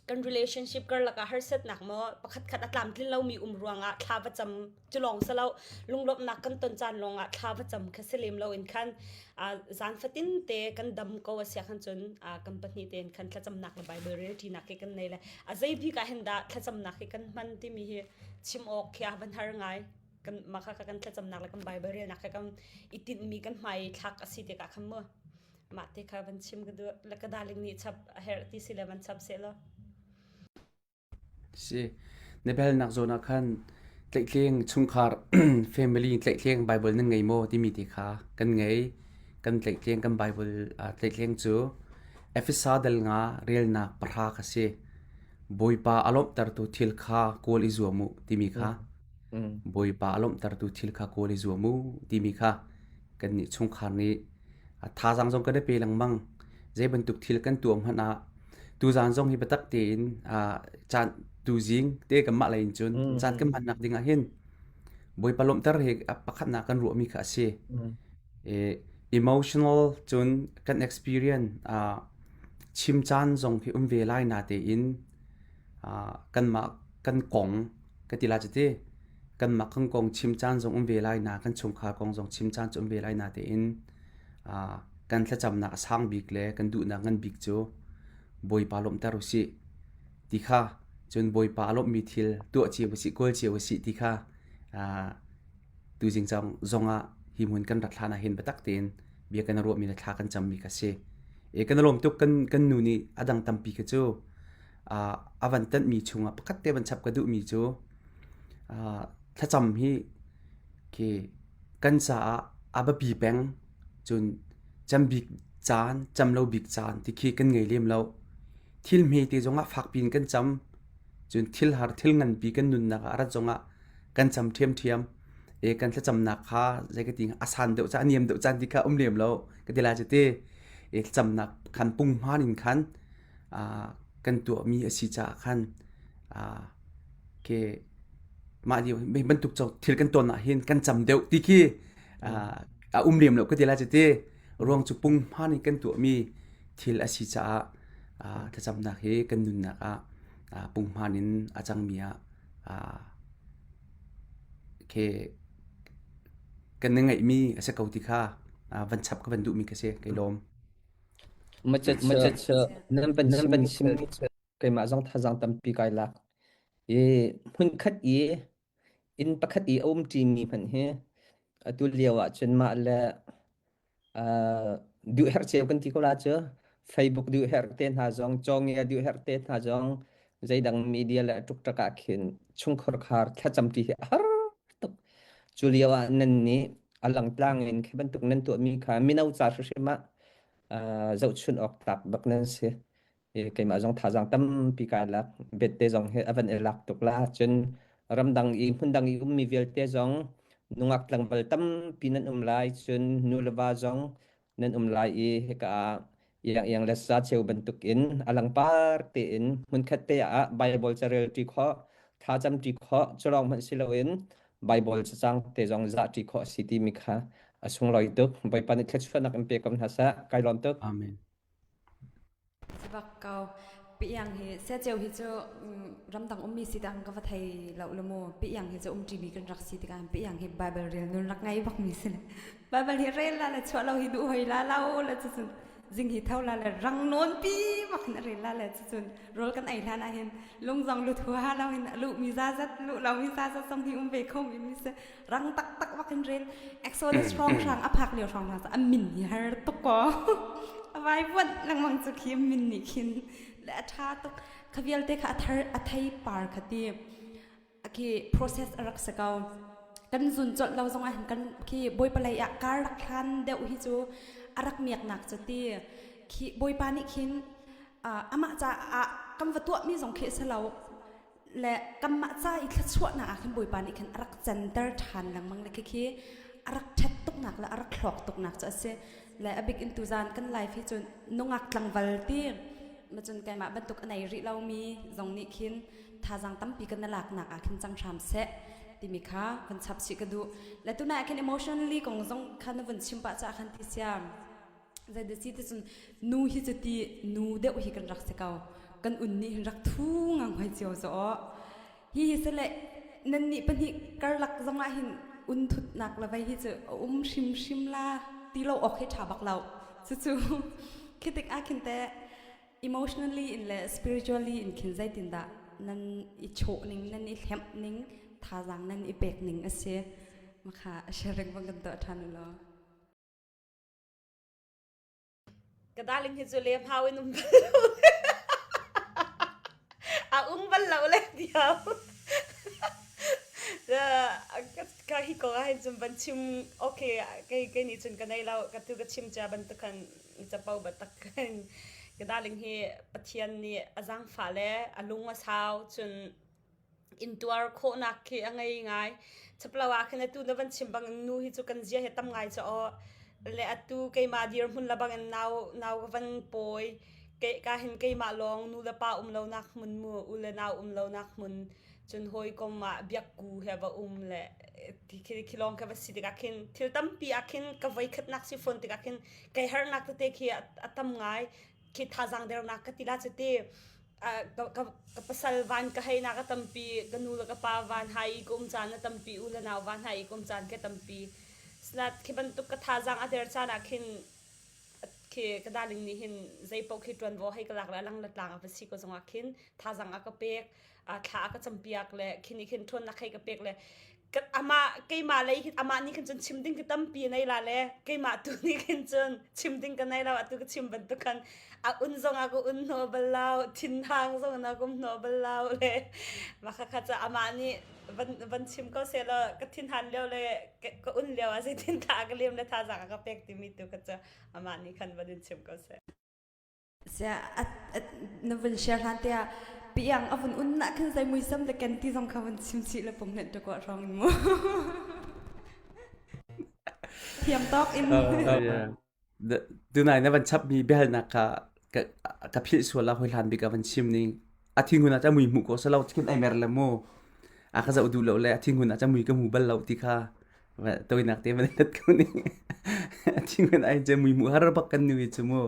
kan relationship karlak ah harsatnak maw pakhat khat a tlamtlin lomi um ruangah thla va cam cu lawng si lo lunglawmhnak kan ton caan lawngah thla va cam kha si lem lo in khan zan fatin te kan dam ko a sia khan cun kan pahnih tein khan thlacamnak le Bible rel ṭinak hi kan nei le a zei bik ah hin dah thlacamnak hi kan hman timi hi chim awk khi a van har ngai. Kan mah kha kan thlacamnak le kan Bible relnak kha kan i tinhmi kan hmai thlak a si tikah khan mu mah te kha van chim ka duh le ka darling nih chap a herh ti si le van chap seh law. Si. Na biahalnak zawn ah khan tlaihtleng chungkhar family tlaihtleng Bible nan ngei maw timi te kha kan ngei. Kan tlaihtleng kan Bible tlaihtleng cu Efesa dal nga relnak pahra kha si. Bawipa a lawmhtertu thil kha kawl i zuam u timi kha. Bawipa a lawmhtertu thil kha kawl i zuam u timi kha kannih chungkhar nih thazaang zong kan i pe lengmang. Zei bantuk thil kan tuah hmanh ah tuzaan zong hi biatak tein caan tuzing te kanmah lei in cun caan kan hmannak ding ah hin Bawipa lawmhter hi pakhatnak kan ruahmi kha a si. Emotional cun kan experience chim caan zong hi um ve lai na tein kanmah kan kong ka ti la cuti kanmah kan kong chim caan zong um ve lai na kan chungkhar kong zong chim caan cu um ve lai na tein kan thlacamnak a sang bik le kan duhnak ngan bik cu Bawipa lawmhter usih ti kha cun Bawipa a lawmhmi thil tuah cio usih kawl cio usih ti kha tuzing zong ah hi hmun kan rat hlan ah hin biatak tein bia kan ruahmi le thla kan cammi kha si. E kan lawm tuk kan kan nu nih a dang tampi kha cu a van tanhmi chungah pakhat te van chap ka duhmi cu thlacam hi khi kan caah a biapi peng cun cam bik caan cam lo bik caan ti khi kan ngei lem lo thil hme te zongah fakpi in kan cam cun thil har thil nganpi kan nunnak ah a rat zongah kan cam ṭhiamṭhiam e kan thlacamnak kha zei ka ti a san deuh caan a niam deuh caan ti kha um lem lo ka ti lai cu ti e thlacamnak khan punghman in khan kan tuahmi a si caah khan ke mah lio bantuk thil kan ton ah hin kan cam deuh ti khi a um lem lo ka ti lai cu ti ruang cu punghman in kan tuahmi thil a si caah thlacamnak hi kan nunnak ah punghman in a cangmi ah ke kan na ngeihmi a si ko ti kha van chap ka van duhmi ka si kai lawm. Macaca nan van chim keimah zong thazaang tampi kai lak. I hmunkhat i inn pakhat i a um ṭimi hmanh hi atu lio ah cun mah le duh herh cio kan ti ko la cu Facebook duh herh te hna zong cawngia duh herh te hna zong zeidang media le ṭukṭak ah khin chungkhar khar thlacam ṭi hi a har tuk. Cu lio ah nan nih a langtlang in khi bantuk nan tuahmi kha mino ca hrimhrim ah zohchun awk tlak bak nan si. Keimah zong thazaang tampi kai lak. Bet te zong hi a van i lak tuk la. Cun ramdang i hmundang i ummi vialte zong nungak tlangval tampi nan um lai. Cun nu le va zong nan um lai i hika ah iang iang le sa cheu bantuk in a langpar tein hmunkhat te ah Bible carel ṭi khawh, thlacam ṭi khawh, cu lawng hmanh si loin Bible cacang te zong zah ṭi khawh a si timi kha A sunglawi tuk. Bawipa nih thluachuahnak in pe ko hna seh. Kai lawm tuk. Amen. Sibak ko. Piang hi seceu hi cu ramdang ummi si dang ka va thei lo le mu. Piang hi cu um ṭimi kan rak si tikah piang hi Bible rel nun rak ngei bak mi si le. Bible hi rel la le chuah lo hi duh hoi la lo le cucun zing hi tho la le rang nawn pi bak in a rel la le cucun rawl kan ei hlan ah hin lung zong lut huaha lo hin a luh mi zazat luh lo mi zazat zong hi um ve kho mi mi si rang taktak bak in rel Exodus hrawng hrang a phak lio hrawng hna a min hi har tuk ko a vai vuanh lengmang cu khi min nih khin le a tha tuk kha vialte kha a thar a thei par kha ti khi process a rak si ko kan zun colh lo zong ah hin kan khi bawipa lei ah kar rak hlan deuh hi cu a rak miaknak cu ti khi bawipa nih khin amah caah kan va tuahmi zong khi a si lo le kanmah ca i thluachuahnak ah khin Bawipa nih khin a rak canter ṭhan lengmang le khikhi a rak ṭhat tuknak le a rak hlawk tuknak cu a si le a bik in tuzan kan life hi cun nungak tlangval ti macun keimah bantuk a nei rih lomi zong nih khin thazaang tampi kan na laknak ah khin cang hram seh timi kha van chap chih ka duh le tunai ah khin emotionally kong zong kha na vun chim pah caah khan ti siam Zeidah si ticun nu hi cu ti nu deuh hi kan rak si ko. Kan un nih hin rak thu ngang hoi cio zaw. Hi hi sele nan nih pahnih karlak zong ah hin un thutnak le vei hi cu a um hrimhrim la ti lo awk hi ṭha bak lo. Cucu khi tik ah khin teh emotionally in le spiritually in khin zeitindah nan i chawh ning nan i hlemh ning thazaang nan i pek ning a si. Makha sharing bang kan tuah ṭhan u law. Ka darling hi cu lem hau in um bal lo. A um bal lo le diau. Ka hi kong ah hin cun van chim okay kei kei nih cun ka nei lo ka tu ka chim cia bantuk khan capo batak khan ka darling hi Pathian nih a zaangfah le a lung a sau cun intuar khawhnak khi a ngei ngai. Chaplo ah khin atu na van chim bangin nu hi cu kan zia hi tam ngai cu aw. Le atu keimah dirhmun la bangin nau nau ka van pawi. Ke ka hin keimah lawng nu le pa um lo nak hmun mu u le nau um lo nak hmun cun hawikom ah biakku he va um le khi khi lawng kha va si tikah khin thil tampi ah khin ka voikhatnak si fawn tikah khin kai harnak tete khi a tam ngai khi thazaang dernak ka ti la cu ti ka pasal van ka hei nak a tampi ka nu le ka pa van hai i ka um caan a tampi u le nau van hai i ka um caan ke tampi slat khi bantuk ka thazaang a der caan ah khin khi ka darling nih hin zei paoh khi ṭuanvo hei ka lak le lang le tlang a va si ko zongah khin thazaang a ka pek thla a ka campiak le khi nih khin ṭhawnnak hei ka pek le amah keimah lei hin amah nih khin cun chim ding ka tampi nei la le keimah tu nih khin cun chim ding ka nei lo atu ka chim bantuk khan a un zong a ka un hno bal lo thinhang zong na kum hno bal lo le mah kha kha ca amah nih van van chim ko se lo ka thinhan lio le ka un lio a zeitin tha ka lem le thazaang a ka pek timi tu kha cu amah nih khan van in chim ko seh Sia na vun share hlan te ah piang a vun un na khin zai muisam le ken ti zong kha vun chim chih le pum hnet ko rong in mu. Thiam tawk in. Tunai na van chap mi biahalnak kha ka philh sual la hoi hlan bik a van chim ning a thinghun ah cha mui hmuh ko salo khin ai mer le mu a ka zoh duh lo le a thinghun ah cha mui ka hmu bal lo ti kha toinak te van let ko ning thinghun ai che mui hmuh har bak kan nui chu mu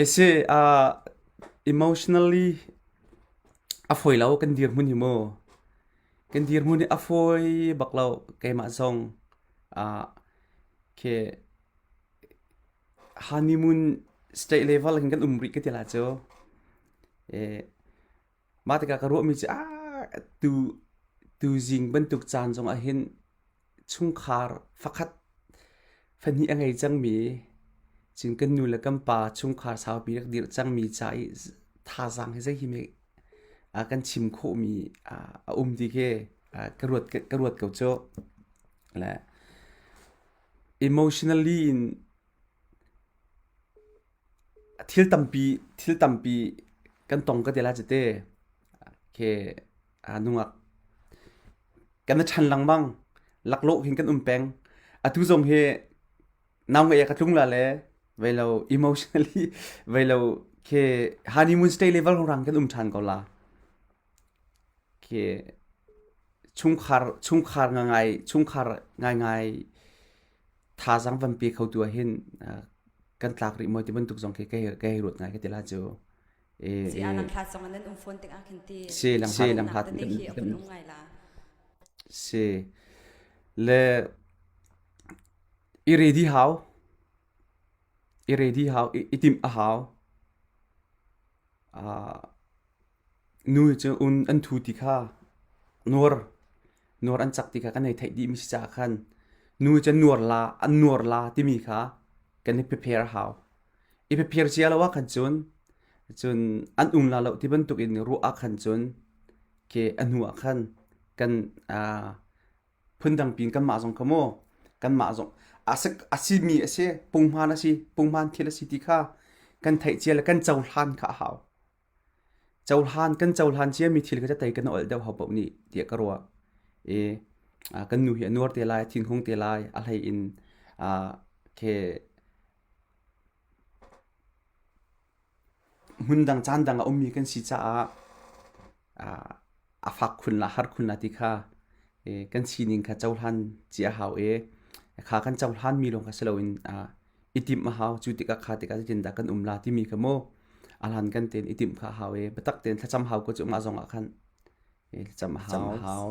ese a emotionally a foi lo kan dir hmun hi mu kan dir hmun hi a foi bak lo keimah zong a ke honeymoon state level hin kan um rih ka ti la cu e Mah tikah ka ruahmi cu ah tu tuzing bantuk caan zongah hin chungkhar fakhat fahnih a ngei cangmi cun kan nu le kan pa chungkhar saupi rak dirh cangmi ca i thazaang hi zei hi hme kan chim khawhmi a um ti khi ka ruat ka ruat ko cu. Le emotionally in Thil tampi thil tampi kan tong ka ti lai cu te. Khi nungak kan i ṭhan lengmang. Laklawh hin kan um peng. Atu zong hi nau ngeih ah ka tlung la le vei lo emotionally vei lo khi honeymoon stay level rang kan um ṭhan ko la. Khi chungkhar chungkhar ngai chungkhar ngaingai. thazaang van pe kho tu ah hin kan tlak rih maw ti bantuk zong khi ka hei ruat ngai ka ti la cu. Si a lamhlat zong nan um fawn tikah khin ti si lamhlat tete khi a vun um ngai la. Si le i ready hau i ready hau i timh a hau. Nu cu un an thu ti kha nuar nuar an cak ti kha kan hei theih dihmi si caah khan nu cu nuar la an nuar la timi kha kan i prepare a hau. I prepare cia lo ah khan cun cun an um la lo ti bantuk in ruah ah khan cun ke a hnu ah khan kan phundang piin kanmah zong kha mu kanmah zong a simi a si punghman a si punghman thil a si ti kha kan theih cia le kan cohlan kha a hau cohlan kan cohlan ciami thil kha tei kan ol deuh hau paoh nih tiah ka ruah i kan nu hi a nuar te lai a thinhung te lai a hlei in ke Hmundang caan dang a ummi kan si caah a fak khun la har khun la ti kha kan sining kha cohlan cia a hau i kha kan cohlan mi lawng kha si loin i timh a hau. Cu tikah kha tikah zeitindah kan um la timi kha mu a hlan kan tein i timh kha a hau i biatak tein thlacam hau ko cu mah zong ah khan thlacam a hau.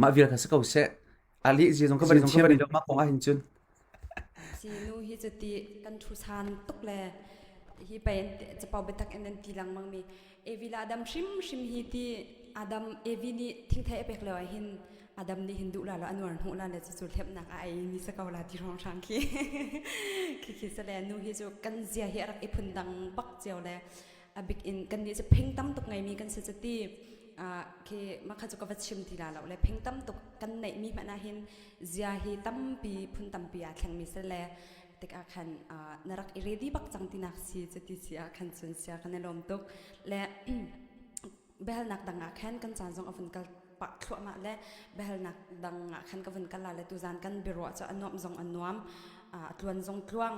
Mah vial kha si ko seh. A leh zia zong ka van thiam lo mah kong ah hin cun. Si nu hi cu ti kan thu san tuk le hi pei capo biatak in nan ti lengmang mi Evi le Adam hrim hrim hi ti Adam Evi nih thingthei a pek lio ah hin Adam nih hin duh la lo anuar hnuh la le cucu hlepnak a ei mi sa ko la ti rong hrang khi khi khi sale nu hi cu kan zia hi a rak i phun dang bak cio le a bik in kan nih cu pheng tam tuk ngeimi kan si cuti khi mah kha cu ka va chim ti la lo le pheng tam tuk kan neih mi hmanh ah hin zia hi tampi phun tampi aa thlengmi si le tikah khan na rak i ready bak cang tinak si cuti si ah khan cun sia kan i lawm tuk le biahalnak dang ah khan kan caan zong a vun kal pah thluahmah le biahalnak dang ah khan ka vun kal la le tuzan kan biaruah cu a nuamh zong a nuam a tluan zong tluang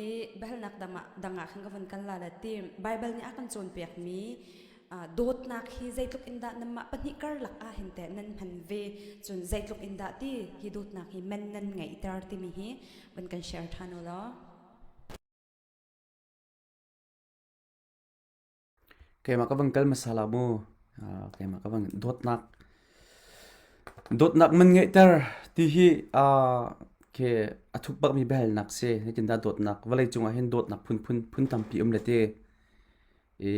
i biahalnak dang ah khan ka vun kal la le ti Bible nih a kan cawnpiak mi dawtnak hi zeitluk in dah nanmah pahnih karlak ah hin teh nan hman ve cun zeitluk in dah ti hi dawtnak hi men nan ngeihter timi hi van kan share ṭhan u law. Keimah ka van kal hmasa la mu. Keimah ka van dawtnak dawtnak man ngeihter ti hi khi a thuk bakmi biahalnak si. Zeitindah dawtnak vawlei cungah hin dawtnak phunphun phun tampi um le ti. I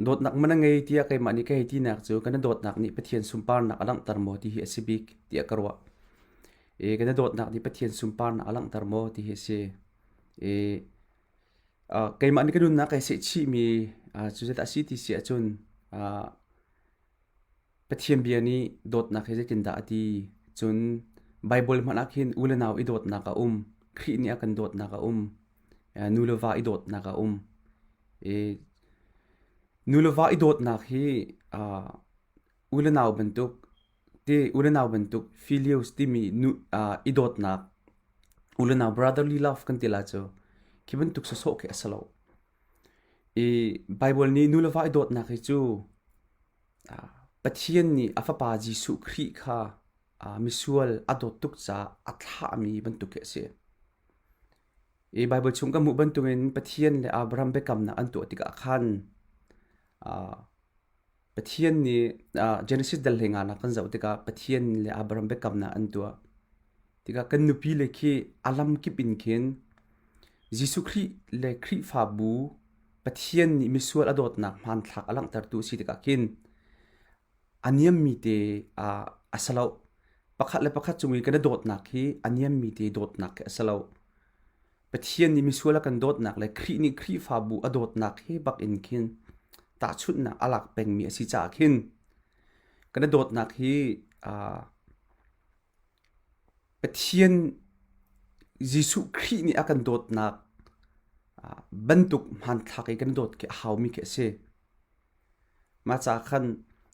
dawtnak man a ngei tiah keimah nih ka hei tinak cu kan dawtnak nih Pathian sunparnak a langhter maw ti hi a si bik tiah ka ruah. I kan dawtnak nih Pathian sunparnak a langhter maw ti hi a si. I Keimah nih ka nunnak kai sehchihmi cu zeidah a si ti si ahcun Pathian bia nih dawtnak hi zeitindah a ti? Cun Baibal hmanh ah khin u le nau i dawtnak a um, Khrih nih a kan dawtnak a um, nu le va i dawtnak a um. I nu le va i dawtnak hi u le nau bantuk ti u le nau bantuk filios timi nu i dawtnak u le nau brotherly love kan ti la cu khi bantuk sawsawh khi a si lo. I Bible nih nu le va i dawtnak hi cu Pathian nih a fapa Jesuh Khrih kha misual a dawt tuk caah a thlahmi bantuk khi a si. I Bible chung kan hmuh bantukin Pathian le Abraham biakamnak an tuah tikah khan Pathian nih Genesis dal hlei nak kan zoh tikah Pathian le Abraham biakamnak an tuah. Tikah kan nupi le khi a lamkip in khin Jesuh Khrih le Khrihfabu Pathian nih misual a dawtnak hmanthlak a langhtertu a si tikah khin a niammi te a si lo. Pakhat le pakhat cung i kan i dawtnak hi a niammi te dawtnak khi a si lo. Pathian nih misual a kan dawtnak le Khrih nih Khrihfabu a dawtnak he bak in khin tahchunhnak a lak pengmi a si caah khin kan i dawtnak hi Pathian Jesuh Khrih nih a kan dawtnak bantuk hmanthlak i kan dawt khi a haumi khi a si. Mah caah khan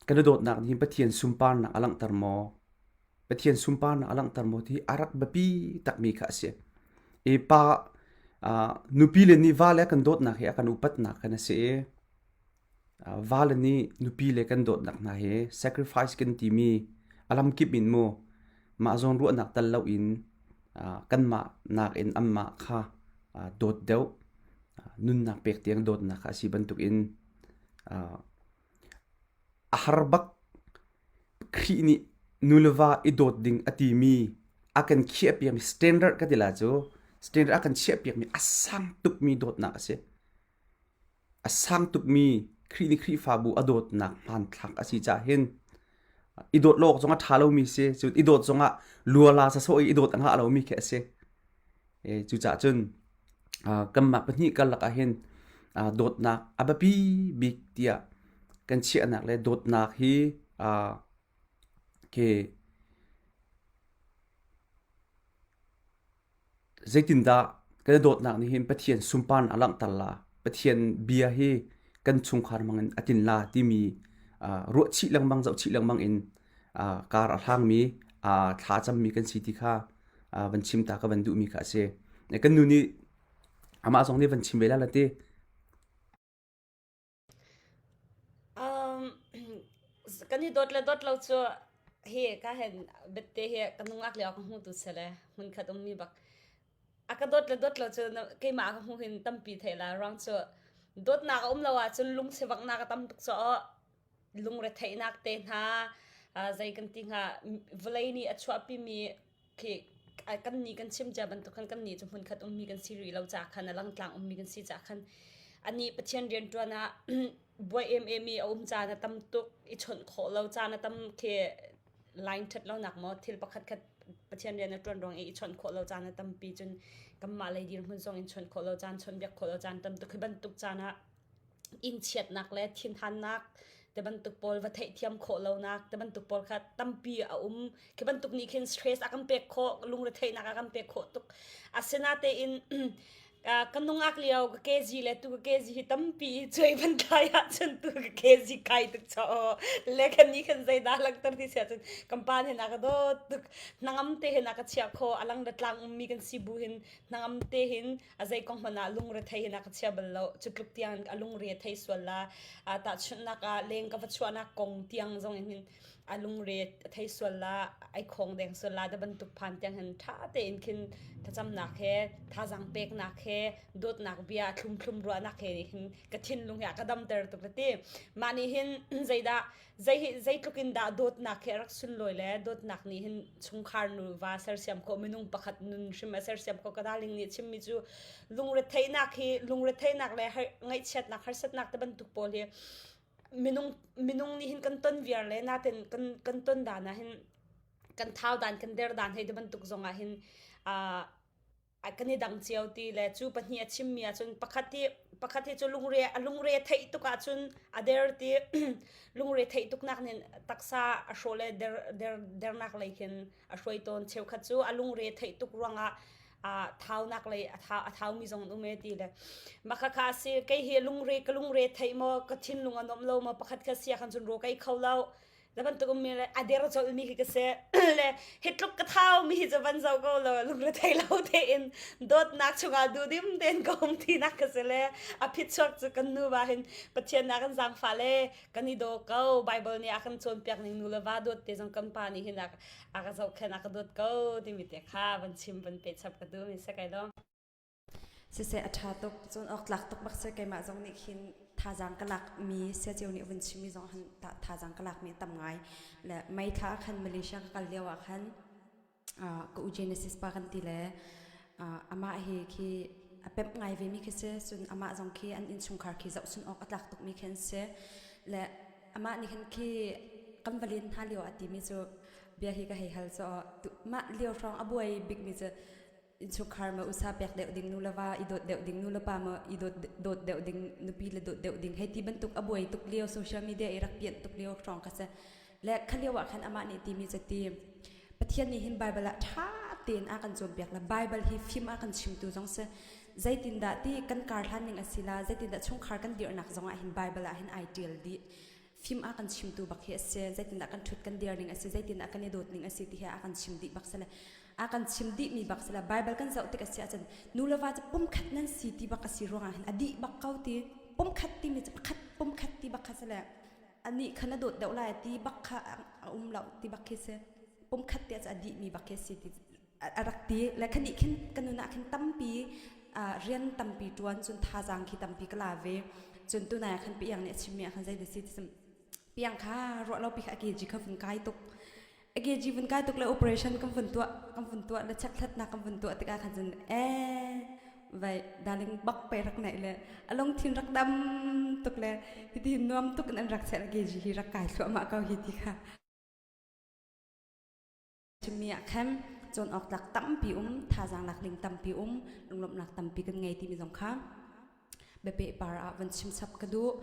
kan i dawtnak nih hin Pathian sunparnak a langhter maw? Pathian sunparnak a langhter maw ti a rak biapi takmi kha a si. I pa nupi le nih vale kan dawtnak hi a kan upatnak khan a si i vale nih nupi le kan dawtnak hna hi sacrifice kan timi a lamkip in mu mah zawn ruahnak tal loin. Kanmah nakin anmah kha dawt deuh, nunnak pek tiang dawtnak kha a si bantukin a har bak. Khrih nih nu le va i dawt ding a timi a kan khiahpiakmi standard ka ti la cu standard a kan chiahpiakmi a sang tukmi dawtnak a si. A sang tukmi Khrih nih Khrihfabu a dawtnak hmanthlak a si caah hin i dawt lo awk zong a ṭha lomi si. Cun i dawt zongah luala sasawh i i dawt a ngah lomi khi a si. E, cucaah cun kanmah pahnih karlak ah hin dawtnak a biapi bik tiah kan chiahnak le dawtnak hi khi Zeitindah kan i dawtnak nih hin Pathian sunparnak a langhter la, Pathian bia hi kan chungkhar hmangin a tlin la timi ruahchih lengmang, zohchih lengmang in kar a hlangmi, thla cammi kan si ti kha van chim ta ka van duhmi kha a si. Kan nu nih amah zong nih van chim ve la la ti. Um, kan i dawt le dawt lo cu hi ka hen bette hi ka nungak lio ka hmu tu sele hmun khat ummi bak a ka dawt le dawt lo cu keimah ka hmu hin tampi thei la ruang cu dawtnak a um lo ahcun lung sivaknak a tam tuk cu lungretheihnak te hna zei kan ti hnga vawlei nih a chuahpimi khi kan nih kan chim cia bantuk khan kan nih cu hmunkhat ummi kan si rih lo ca khan a langtlang ummi kan si ca khan anih Pathian rianṭuan ah buai em em i a um caan a tam tuk i chawnh khawh lo caan a tam khi line ṭhat lonak maw thil pakhat khat Pathian rian a ṭuan ruang i i chawnh khawh lo caan a tampi cun kanmah lei dirhmun zong in chawnh khawh lo caan chawnhbiak khawh lo caan tam tuk hi bantuk caan ah innchiatnak le thinhannak te bantuk pawl va theihthiam khawh lonak te bantuk pawl kha tampi a um khi bantuk nih khin stress a kan pek khawh lungretheihnak a kan pek khawh tuk asinatein ka nungak lio ka kg le tu ka kg hi tampi cuai van kai ahcun tu ka kg kai tuk cho le kan ni khan zeidah langter ti sia cun kan pa hin a ka dawt tuk hnangam te hin a ka chiah kho alang da tlang ummi kan si bu hin hnangam te hin a zei kong hmanh ah lungre thei hin a ka chia bal lo cu tluk tiang a lungre thei sual la tahchunhnak ah leng ka va chuahnak kong tiang zong in hin a lungre thei sual la ai khong deng sual la da bantuk phan tiang hin tha tein khin thlacamnak he thazang peknak he dawtnak bia thlum thlum ruahnak he hin ka thinlung hi a ka damter tuk la ti mah nih hin zeidah zei zeitluk in dah dawtnak hi a rak sunlawi le dawtnak nih hin chungkhar nuva sersiam khawh minung pakhat nun hrim a sersiam khawh ka darling nih chimmi cu lungretheihnak hi lungretheihnak le ngaihchiatnak harsatnak te bantuk pawl hi minung minung nih hin kan ton viar le natin kan kan ton dan ah hin kan thau dan kan der dan hei te bantuk zong ah hin kan i dang cio ti le cu pahnih a chimmi ahcun pakhat hi pakhat hi cu lungre a lungre theih tuk ahcun a der ti lungre theih tuknak nih taksa a hrawh le der der dernak lei khin a hruai tawn cheukhat cu a lungre theih tuk ruangah a thaunak lei a thau a thaumi zong an um e ti le maka kha si kei hi lungre ka lungre theih maw ka thinlung a nuam lo maw pakhat kha sia khan cun ro kai kho lo na bantuk ummi le a der colh mi khi ka si le hi tluk ka thau mi hi cu van zo ko lo lungre thei lo tein dawtnak chungah duhdim tein ka um tinak ka si le a phitchuak cu kan nu va hin Pathian na kan zaangfah le kan i daw ko Bible nih a kan cawnpiak ning nu le va dawt te zong kan pa nih hin a ka zohkhenh a ka dawt ko timi te kha van chim van pe chap ka duh mi se kai lo Siseh a ṭha tuk. Cun awktlak tuk bak si keimah zong nih khin thazaang ka lakmi siaceu nih vun chimmi zong han thazaang ka lakmi a tam ngai. Le May thla ah khan Malaysia ka kal lio ah khan ka u Genesis pa kan ti le amah hi khi a pemh ngai ve mi khi si. Cun amah zong khi an innchungkhar khi zohchun awk a tlak tukmi khi an si. Le amah nih khan khi kan va len hna lio ah timi cu bia hi ka hei hal cu mah lio hrawng a buai bikmi cu innchungkhar ma usa pek deuh ding nu le va i dawt deuh ding nu le pa ma i dawt dawt deuh ding nupi le dawt deuh ding hei ti bantuk a buai tuk lio social media i rak pian tuk lio hrawng kha si le kha lio ah khan amah nih timi cu ti Pathian nih hin Bible ah ṭha tein a kan cawnpiak le Bible hi fim a kan chimtu zong si zeitindah ti kan kar hlan ning a si la zeitindah chungkhar kan dirhnak zong ah hin Bible ah hin ai ṭial dih fim a kan chimtu bak hi a si zeitindah kan ṭhut kan dir ning a si zeitindah kan i dawt ning a si ti hi a kan chim dih bak si le a kan chim dih mi bak si le Bible kan zoh tik a si ahcun nu le va cu pumkhat nan si ti bak a si ruangah hin a dih bak ko ti pumkhat timi cu pakhat pumkhat ti bak kha si le anih kha na dawt deuh lai ti bak kha a um lo ti bak khi si pumkhat ti a dih mi bak khi si ti. A rak ti le khan nih khin ka nun ah khin tampi rian tampi ṭuan cun thazaang khi tampi ka la ve. Cun tunai ah khan piang nih a chimmi ah khan zei dah si ti piang kha ruah lo pi kha a keji kha vun kai tuk. A keji vun kai tuk le operation kan vun tuah kan vun tuah le check-hlatnak kan vun tuah tikah khan cun ee vai darling bak pe rak naih le a lungthin rak dam tuk le hiti nuam tuk in an rak cheh le keji hi rak kai thluahmah ko hi ti kha chimmi ah khan cawn awk tlak tampi um thazaang lak ding tampi um lunglawmhnak tampi kan ngei timi zong kha biapehpar ah van chim chap ka duh.